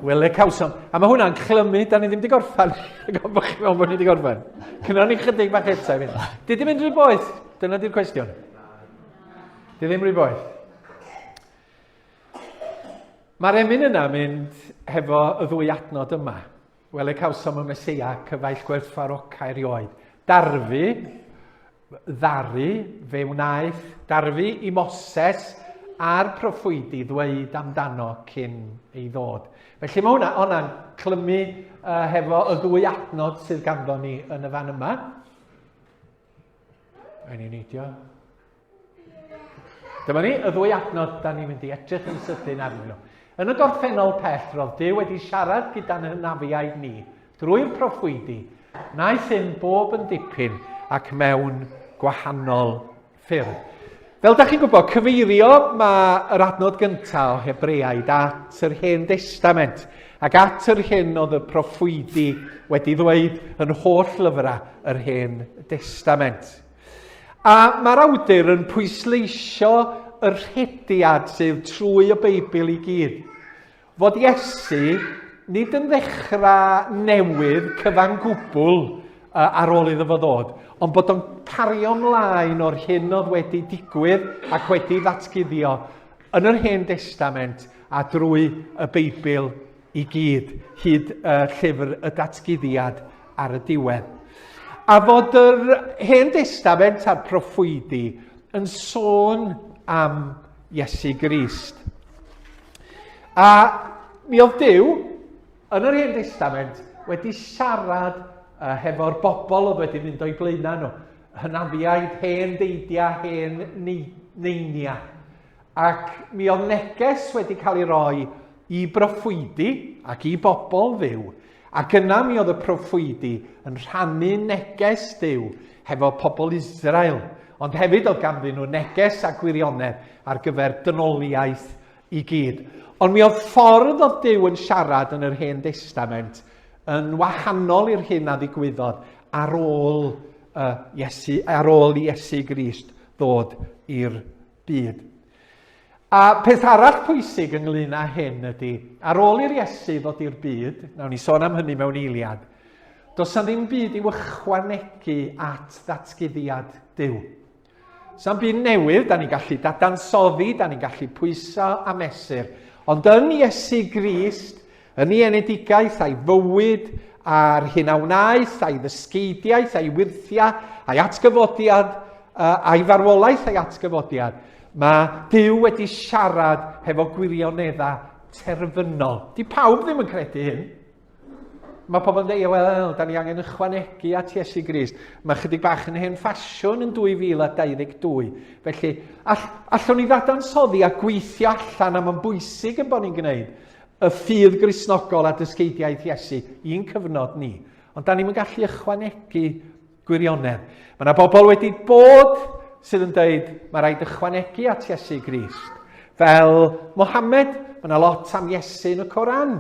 Wele cawsom. A mae hwnna'n clymu, da ni ddim wedi gorffan. Gwybod bod chi'n meddwl bod ni wedi gorffan. Cynnon ni chydig bach eto i fynd. Di ddim mynd rhy boeth? Dyna di'r cwestiwn. Di ddim rhy boeth. Mae'r emyn yna mynd hefo y ddwy adnod yma. Wele cawsom y Meseia, cyfaill gwerthfawrocau erioed. Darfu, ddaru, fe wnaeth darfu i Moses a'r proffwydi ddweud amdano cyn ei ddod. Felly mae hwnna, hwnna'n clymu uh, hefo y ddwy adnod sydd ganddo ni yn y fan yma. Rhaid ni neidio. Dyma ni, y ddwy adnod da ni'n mynd i edrych yn sydyn arnyn nhw. Yn y gorffennol pell, roedd Duw wedi siarad gyda'n hynafiaid ni drwy'r proffwydi, wnaeth hyn bob yn dipyn ac mewn gwahanol ffyrdd. Fel da chi'n gwybod, cyfeirio mae yr adnod gyntaf o Hebreaid at yr Hen Destament ac at yr hyn oedd y proffwydi wedi ddweud yn holl lyfrau yr Hen Destament. A mae'r awdur yn pwysleisio y rhediad sydd trwy y Beibl i gyd. Fod Iesu nid yn ddechrau newydd cyfan gwbl ar ôl iddo fo ddod, ond bod o'n cario ymlaen o'r hyn oedd wedi digwydd ac wedi ddatguddio yn yr Hen Destament a drwy y Beibl i gyd, hyd y llyfr y datguddiad ar y diwedd. A fod yr Hen Destament a'r proffwydi yn sôn am Iesu Grist. A mi oedd Duw yn yr Hen Destament wedi siarad uh, hefo'r bobl oedd wedi mynd o'i blaenau nhw. Hynafiaid, hen deidia, hen neinia. Ac mi oedd neges wedi cael ei roi i broffwydi ac i bobl Dduw, ac yna mi oedd y proffwydi yn rhannu neges Duw hefo pobl Israel, ond hefyd oedd ganddyn nhw neges a gwirionedd ar gyfer dynoliaeth i gyd. Ond mi oedd ffordd oedd Duw yn siarad yn yr Hen Destament yn wahanol i'r hyn a ddigwyddodd ar ôl, uh, Iesu, ar ôl i Iesu Grist ddod i'r byd. A peth arall pwysig ynglyn â hyn ydy, ar ôl i'r Iesu ddod i'r byd, nawn ni sôn am hynny mewn eiliad, does na ddim byd i'w ychwanegu at ddatguddiad Duw. Sa'n byd newydd, da ni'n gallu dadansoddi, da ni'n gallu pwyso a mesur. Ond yn Iesu Grist, Yn ei enedigaeth a'i fywyd, a'r hyn a wnaeth, a'i ddysgeidiaeth, a'i wyrthiau, a'i atgyfodiad, a'i farwolaeth a'i atgyfodiad, mae Duw wedi siarad hefo gwirioneddau terfynol. Di pawb ddim yn credu hyn. Mae pobl yn dweud, wel, da ni angen ychwanegu at Iesu Grist. Mae chydig bach yn hen ffasiwn yn 2022. Felly, all, allwn ni ddadansoddi a gweithio allan am yn bwysig yn bod ni'n gwneud y ffydd Gristnogol a dysgeidiaeth Iesu i'n cyfnod ni. Ond da ni'n gallu ychwanegu gwirionedd. Mae yna bobl wedi bod sydd yn dweud mae rhaid ychwanegu at Iesu Grist. Fel Mohammed, mae yna lot am Iesu yn y Coran.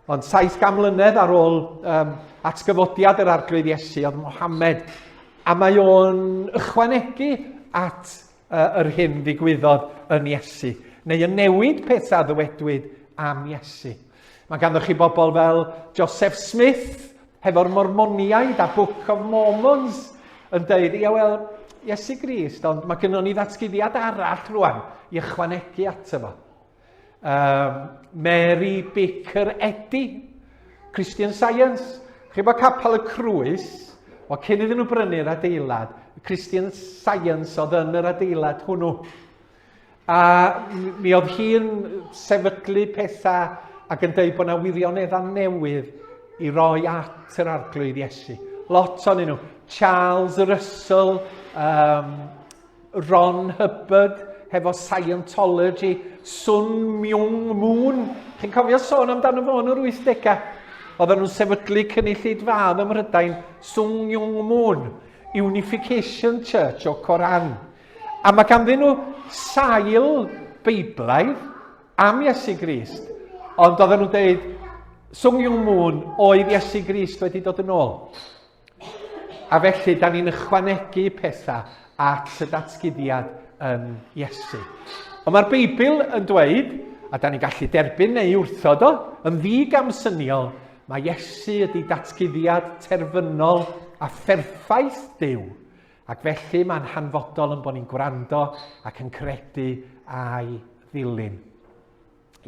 Ond 700 mlynedd ar ôl um, atgyfodiad yr arglwydd Iesu oedd Mohammed. A mae o'n ychwanegu at uh, yr hyn ddigwyddodd yn Iesu, neu yn newid pethau ddywedwyd am Iesu. Mae ganddo chi bobl fel Joseph Smith, hefo'r Mormoniaid a Book of Mormons, yn dweud, ia wel, Iesu Grist, ond mae gynnon ni ddatguddiad arall rwan i ychwanegu ato fo. Um, Mary Baker Eddy, Christian Science. Chi bod Capel y Crwys, o cyn iddyn nhw brynu'r adeilad, Christian Science oedd yn yr adeilad hwnnw. A mi oedd hi'n sefydlu pethau ac yn dweud bod yna wirioneddau newydd i roi at yr arglwydd Iesu. Lot o'n nhw. Charles Russell, um, Ron Hubbard hefo Scientology, Sun Myung Moon. Chi'n cofio sôn amdano fo yn yr 80au? Oedden nhw'n sefydlu cynulleidfaoedd ym Mhrydain, Sun Myung Moon, Unification Church o Coran. A mae ganddyn nhw sail Beiblaidd am Iesu Grist, ond oedden nhw'n dweud, Sun Myung Moon oedd Iesu Grist wedi dod yn ôl. A felly, da ni'n ychwanegu pethau at y datguddiad yn Iesu. Ond mae'r Beibl yn dweud, a da ni'n gallu derbyn neu wrthod o, yn ddigamsyniol, mae Iesu ydy datguddiad terfynol a pherffaith Duw. Ac felly mae'n hanfodol yn bod ni'n gwrando ac yn credu a'i ddilyn.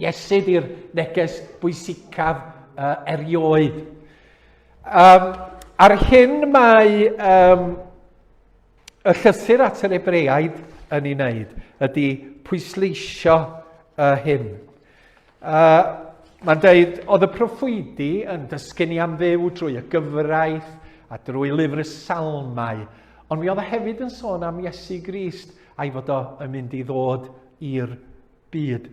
Iesu di'r neges bwysicaf uh, erioed. Um, ar hyn mae um, y llythyr at yr Hebreaid yn ei wneud ydy pwysleisio uh, hyn. Uh, Mae'n dweud, oedd y proffwydi yn dysgu ni am ddew drwy y gyfraith a drwy lyfr y salmau, ond mi oedd e hefyd yn sôn am Iesu Grist a'i fod o yn mynd i ddod i'r byd.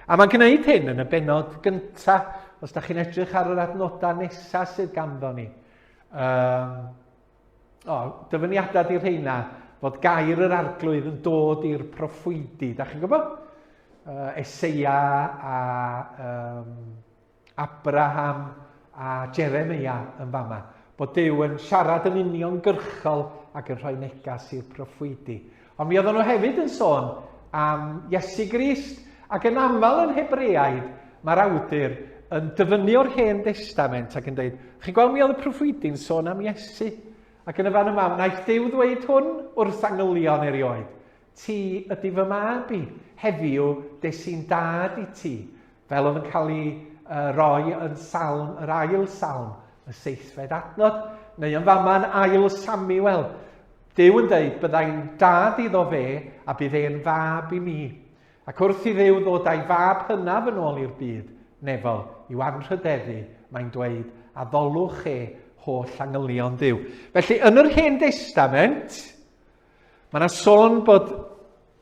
A mae'n gwneud hyn yn y benod gyntaf, os da chi'n edrych ar yr adnodau nesaf sydd ganddo ni. Um, o, dyfyniadau di rheina, fod gair yr arglwydd yn dod i'r proffwydi. Da chi'n gwybod? Uh, Eseia a um, Abraham a Jeremia yn fama. Bod Duw yn siarad yn uniongyrchol ac yn rhoi negas i'r proffwydi. Ond mi oedden nhw hefyd yn sôn am Iesu Grist, ac yn aml yn Hebreaid, mae'r awdur yn dyfynnu o'r Hen Destament ac yn dweud, chi'n gweld mi oedd y proffwydi'n sôn am Iesu, ac yn y fan yma, wnaeth Duw ddweud hwn wrth angylion erioed. Ti ydy fy mab i, heddiw des i'n dad i ti, fel oedd yn cael ei uh, roi yn salm, yr ail salm, y seithfed adnod, neu yn fama'n ail Samuel. Duw yn dweud, byddai'n dad iddo fe a bydd e'n fab i mi. Ac wrth i Dduw ddod â'i fab hynaf yn ôl i'r byd nefol i'w anrhydeddu, mae'n dweud, addolwch e holl angylion Duw. Felly, yn yr Hen Destament, Mae yna sôn bod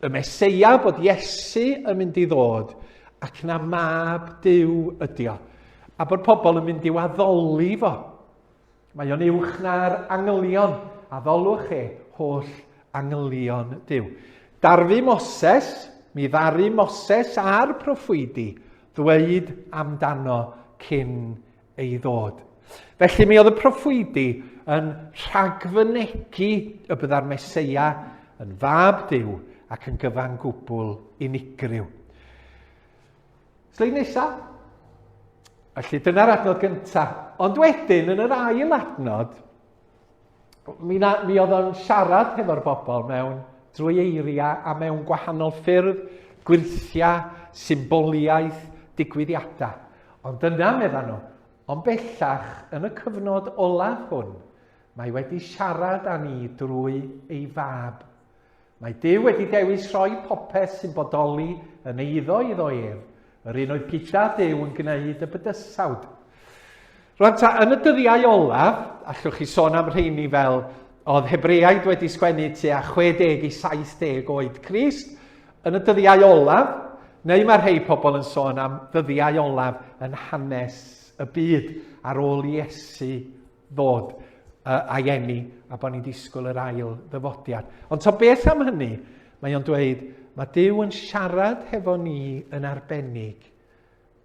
y Meseia, bod Iesu yn mynd i ddod, ac na mab Duw ydi o. A bod pobl yn mynd i'w addoli fo. Mae o'n uwch na'r angylion. Addolwch e, holl angylion Duw. Darfu Moses, mi ddaru Moses a'r proffwydi ddweud amdano cyn ei ddod. Felly mi oedd y proffwydi yn rhagfynegi y bydda'r Meseia yn fab Duw ac yn gyfan gwbl unigryw. Sleid nesaf. Felly dyna'r adnod gyntaf. Ond wedyn, yn yr ail adnod, mi, na, mi oedd o'n siarad hefo'r bobl mewn drwy eiriau a mewn gwahanol ffyrdd, gwyrthiau, symboliaeth, digwyddiadau. Ond yna, meddan nhw, ond bellach, yn y cyfnod olaf hwn, mae wedi siarad â ni drwy ei fab. Mae Duw wedi dewis rhoi popeth sy'n bodoli yn eiddo iddo ef, yr un oedd gyda Duw yn gwneud y bydysawd. Rwan ta, yn y dyddiau olaf, allwch chi sôn am rheini fel oedd Hebreaid wedi sgwennu tua 60 i 70 oed Crist, yn y dyddiau olaf, neu mae rhai pobl yn sôn am ddyddiau olaf yn hanes y byd ar ôl Iesu ddod uh, a'i eni a bod ni'n disgwyl yr ail ddyfodiad. Ond ta beth am hynny, mae o'n dweud, mae Duw yn siarad hefo ni yn arbennig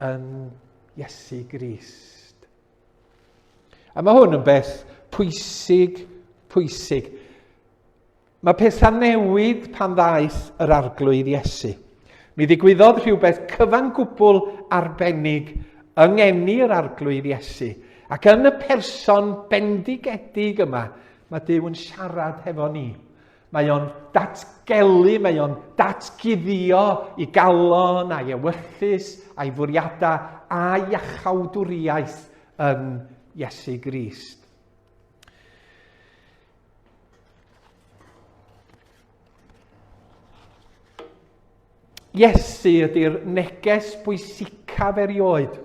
yn Iesu Grist. A mae hwn yn beth pwysig, pwysig. Mae pethau'n newid pan ddaeth yr Arglwydd Iesu. Mi ddigwyddodd rhywbeth cyfan gwbl arbennig yng ngeni yr Arglwydd Iesu. Ac yn y person bendigedig yma, mae Duw yn siarad hefo ni. Mae o'n datgelu, mae o'n datguddio i galon a'i ewyllys a'i fwriadau a'i iachawdwriaeth yn Iesu Grist. Iesu ydy'r neges bwysicaf erioed.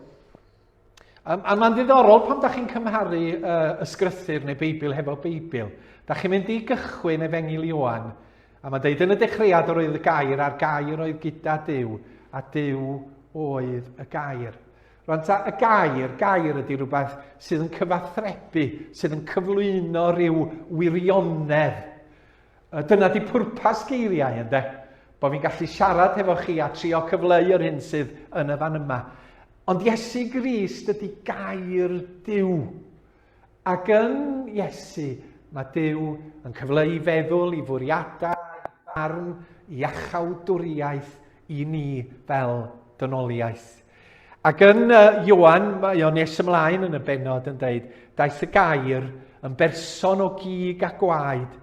A, a mae'n ddiddorol pan da chi'n cymharu uh, ysgrythyr neu Beibl hefo Beibl. Da chi'n mynd i gychwyn Efengyl Ioan, a mae'n deud yn y dechreuad yr oedd y gair, a'r gair oedd gyda Duw, a Duw oedd y gair. Rwan ta, y gair, gair ydy rhywbeth sydd yn cyfathrebu, sydd yn cyflwyno rhyw wirionedd. Dyna di pwrpas geiriau, ynddo? Bo fi'n gallu siarad hefo chi a trio cyfleu yr hyn sydd yn y fan yma. Ond Iesu Grist ydy gair Duw. Ac yn Iesu, mae Duw yn cyfleu i feddwl, i fwriadau, i farn, i iachawdwriaeth i ni fel dynoliaeth. Ac yn Ioan, mae o'n nes ymlaen yn y bennod yn dweud, daeth y gair yn berson o gig a gwaed,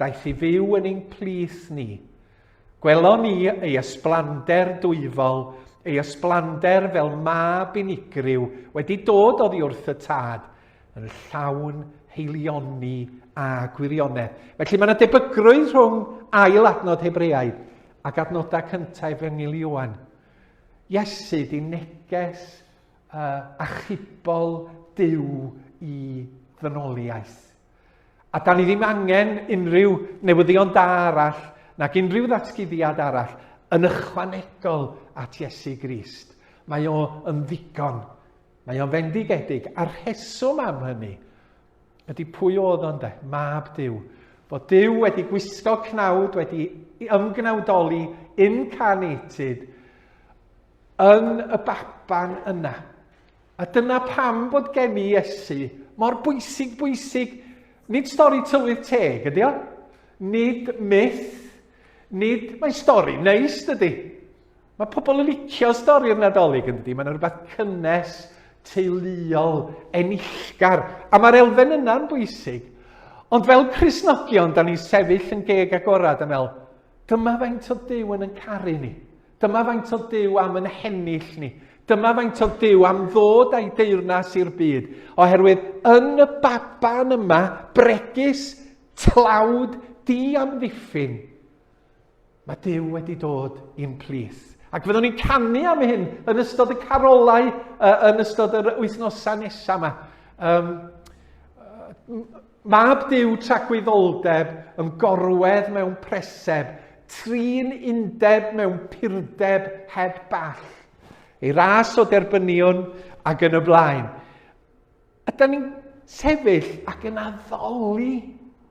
daeth i fyw yn ein plith ni. Gwelon ni ei ysblander dwyfol, ei ysblander fel mab unigryw wedi dod oddi wrth y tad, yn llawn heilioni a gwirionedd. Felly mae yna debygrwydd rhwng ail adnod Hebreaidd ac adnodau cyntaf Efengyl Ioan. Iesu di neges achubol Duw i ddynoliaeth. A da ni ddim angen unrhyw newyddion da arall nag unrhyw ddatguddiad arall yn ychwanegol at Iesu Grist. Mae o yn ddigon. Mae o'n fendigedig. A'r rheswm am hynny ydy pwy oedd o'n de? Mab Duw. Bod Duw wedi gwisgo cnawd, wedi ymgnawdoli, incarnated, yn y baban yna. A dyna pam bod gen i Iesu mor bwysig, bwysig. Nid stori tylwyth teg ydy o. Nid myth. Nid... Mae'n stori neis, dydy. Mae pobl yn licio stori'r Nadolig yn dydy. Mae'n rhywbeth cynnes, teuluol, enillgar. A mae'r elfen yna'n bwysig. Ond fel Cristnogion, da ni'n sefyll yn geg agorad a meddwl, dyma faint o Duw yn yn caru ni. Dyma faint o Duw am yn hennill ni. Dyma faint o Duw am ddod a'i deyrnas i'r byd. Oherwydd yn y baban yma, bregus, tlawd, di-amddiffyn, mae Duw wedi dod i'n plith. Ac fyddwn ni'n canu am hyn yn ystod y carolau, yn ystod yr wythnosau nesaf yma. Um, Mab Duw tragwyddoldeb yn gorwedd mewn preseb, trin undeb mewn purdeb heb ball. Ei ras o derbyniwn ac yn y blaen. A da ni'n sefyll ac yn addoli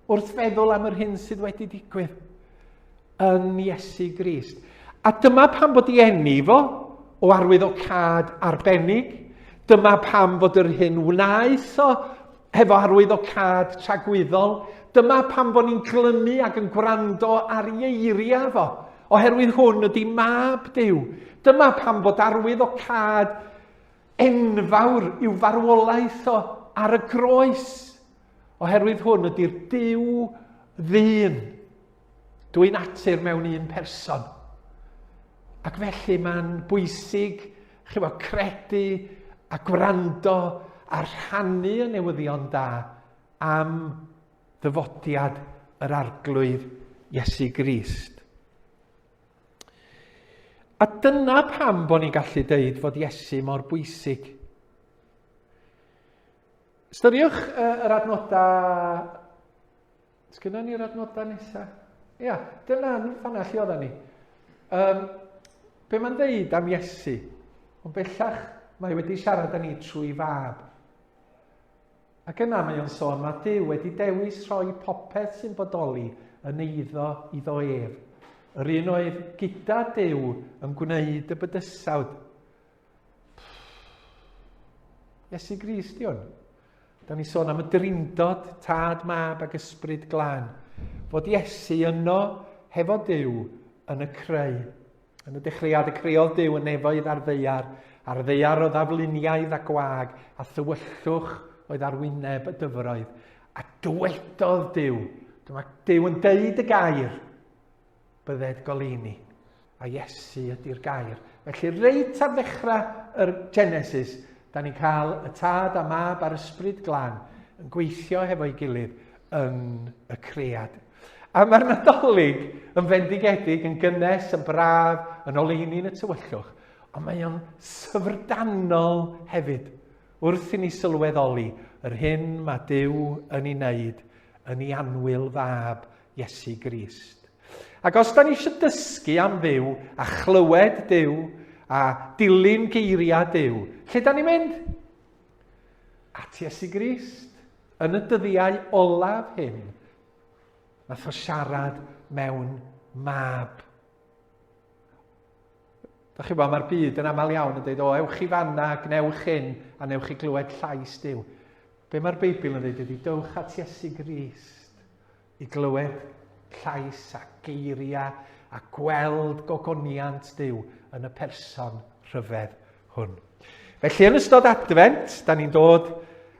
wrth feddwl am yr hyn sydd wedi digwydd yn Iesu Grist. A dyma pam bod i eni fo o arwyddocâd arbennig. Dyma pam fod yr hyn wnaeth o hefo arwyddocâd tragwyddol. Dyma pam bod ni'n glymu ac yn gwrando ar ei eiriau fo, oherwydd hwn ydy mab Duw. Dyma pam bod arwyddocâd enfawr i'w farwolaeth o ar y groes, oherwydd hwn ydy'r Duw ddyn. Dwy natur mewn un person. Ac felly mae'n bwysig chyfo, credu a gwrando a rhannu y newyddion da am ddyfodiad yr Arglwydd Iesu Grist. A dyna pam bod ni'n gallu deud fod Iesu mor bwysig. Ystyriwch yr adnodau Sgynnon ni'r adnodau nesaf? Ia, dyna fanna lle oedden ni. Um, be mae'n dweud am Iesu? Ond bellach mae wedi siarad â ni trwy fab. Ac yna mae o'n sôn, mae Duw wedi dewis rhoi popeth sy'n bodoli yn eiddo iddo ef. Yr un oedd gyda Duw yn gwneud y bydysawd. Iesu Grist di hwn. Da ni sôn am y drindod, tad, mab ac ysbryd glân. Fod Iesu yno hefo Duw yn y creu. Yn y dechreuad y creodd Duw y nefoedd a'r ddaear, a'r ddaear oedd afluniaidd a gwag, a thywyllwch oedd ar wyneb y dyfroedd. A dywedodd Duw, dyma Duw yn deud y gair, bydded goleuni. A Iesu ydy'r gair. Felly reit ar ddechrau yr Genesis, da ni'n cael y Tad a Mab a'r Ysbryd Glân yn gweithio hefo'i gilydd yn y cread. A mae'r Nadolig yn fendigedig, yn gynnes, yn braf, yn oleuni yn y tywyllwch, ond mae o'n syfrdanol hefyd wrth i ni sylweddoli yr hyn mae Duw yn ei wneud yn ei annwyl fab Iesu Grist. Ac os da ni eisiau dysgu am Dduw a chlywed Duw a dilyn geiriau Duw, lle da ni'n mynd? At Iesu Grist. Yn y dyddiau olaf hyn, nath o siarad mewn mab. Da chi'n bod, mae'r byd yn aml iawn yn dweud, o, ewch i fanna, gwnewch hyn, a newch chi glywed llais Duw. Be mae'r Beibl yn dweud ydy, dewch at Iesu Grist. i glywed llais a geiriau a gweld gogoniant Duw yn y person rhyfedd hwn. Felly yn ystod Adfent, da ni'n dod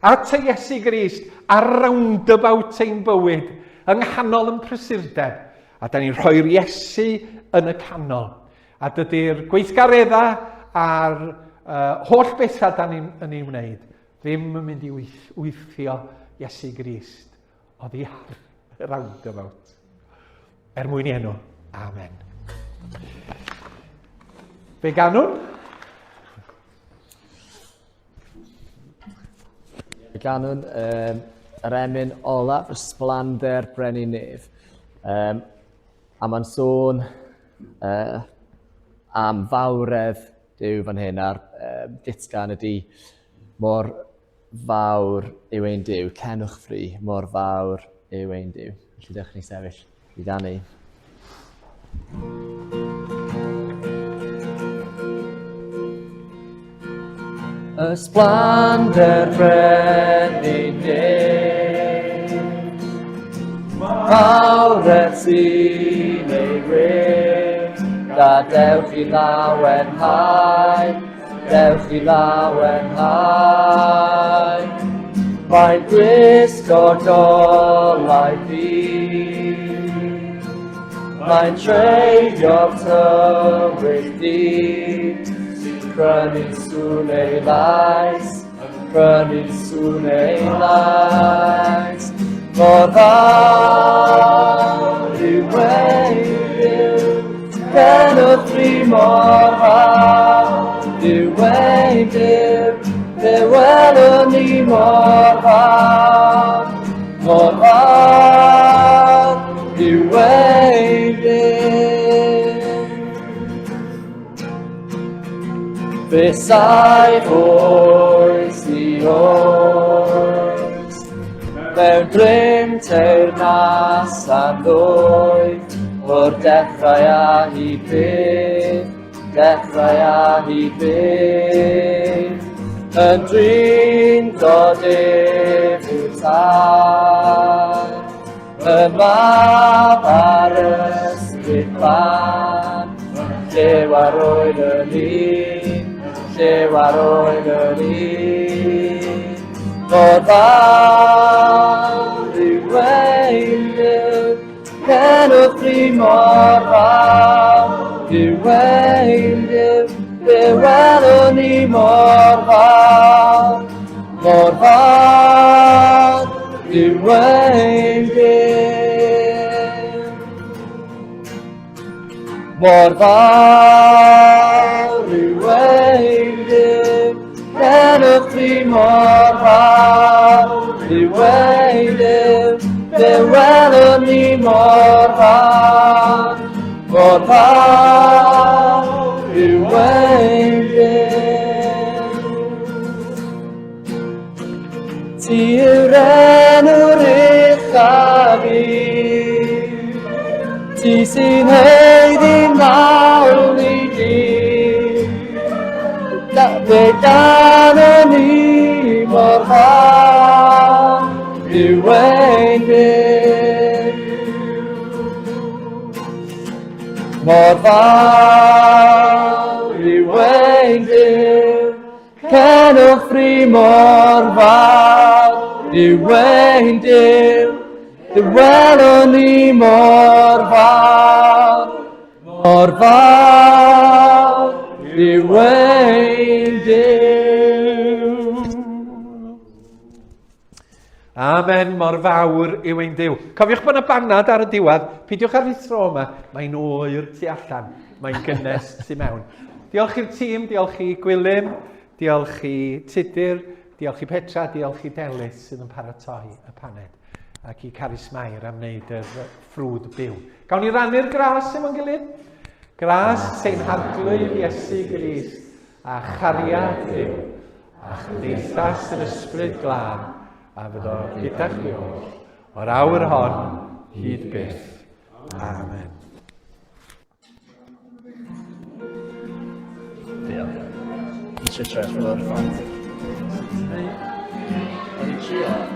at y Iesu Grist ar roundabout ein bywyd, yng nghanol yn prysurdeb, a da ni'n rhoi'r Iesu yn y canol. A dydy'r gweithgareddau a'r uh, holl bethau da ni'n yn ei wneud ddim yn mynd i wthio Iesu Grist oddi ar y roundabout. Er mwyn i enw. Amen. Fe ganwn. Fe ganwn um, yr emyn olaf, Ysblander Brenin Nef. Um, a mae'n sôn uh, am fawredd Duw fan hyn, a'r um, ditgan ydy mor fawr yw ein Duw, cenwch fri, mor fawr yw ein Duw. Felly dewch ni sefyll i ganu. Ysblander brenin nef, mawredd sy'n ei wedd, gadewch i lawenhau, Dewch i lawenhau. Mae'n gwisgo golau byd. Mae'n treiddio'r tywyll dydd. Sy'n prynu sŵn ei lais, yn prynu sŵn ei lais. Mor fawr yw ei Dduw. Cenwch fri mor fawr yw ein Duw, fe welwn ni mor fawr, mor fawr yw ein Duw. Fe saif oes i oes, mewn grym teyrnas a ddwy, O'r dechrau a hi byth, dechrau a hi byth, yn drin dod ef yw tad, y mab a'r ysbryd glân, llew ar oed yn un, llew ar oed yn un, mor fawr yw ein Duw. Cenwch fri mor fawr yw ein Duw, fe welwn ni mor fawr, mor fawr yw ein Duw. Mor fawr yw ein Duw, cenwch fri mor fawr yw ein Duw, fe welwn ni mor fawr, mor fawr yw ein Duw. Ti yw'r enw'r uchaf i, Ti sy'n heiddi mawl i di. Fe ganwn ni mor fawr yw ein Duw. Mor fawr yw ein Duw. Cenwch fri mor fawr yw ein Duw, dy welwn ni mor fawr, mor fawr yw ein Duw. Amen, mor fawr yw ein Duw. Cofiwch bod yna banad ar y diwedd. Pidiwch ar rhuthro yma. Mae'n oer tu allan. Mae'n gynnes tu mewn. Diolch i'r tîm, diolch i Gwilym, diolch i Tudur, diolch i Petra, diolch i Delis sydd yn paratoi y paned ac i Carys Mair am wneud yr ffrwd byw. Gawn ni rannu'r gras efo'n gilydd? Gras ein Harglwydd Iesu Grist a chariad Duw, a chymdeithas yr Ysbryd Glân, a fyddo gyda chwi oll, o'r awr hon hyd byth. Amen. Diolch. Eisiau trefnu o'r ffordd. O'n i'n trio.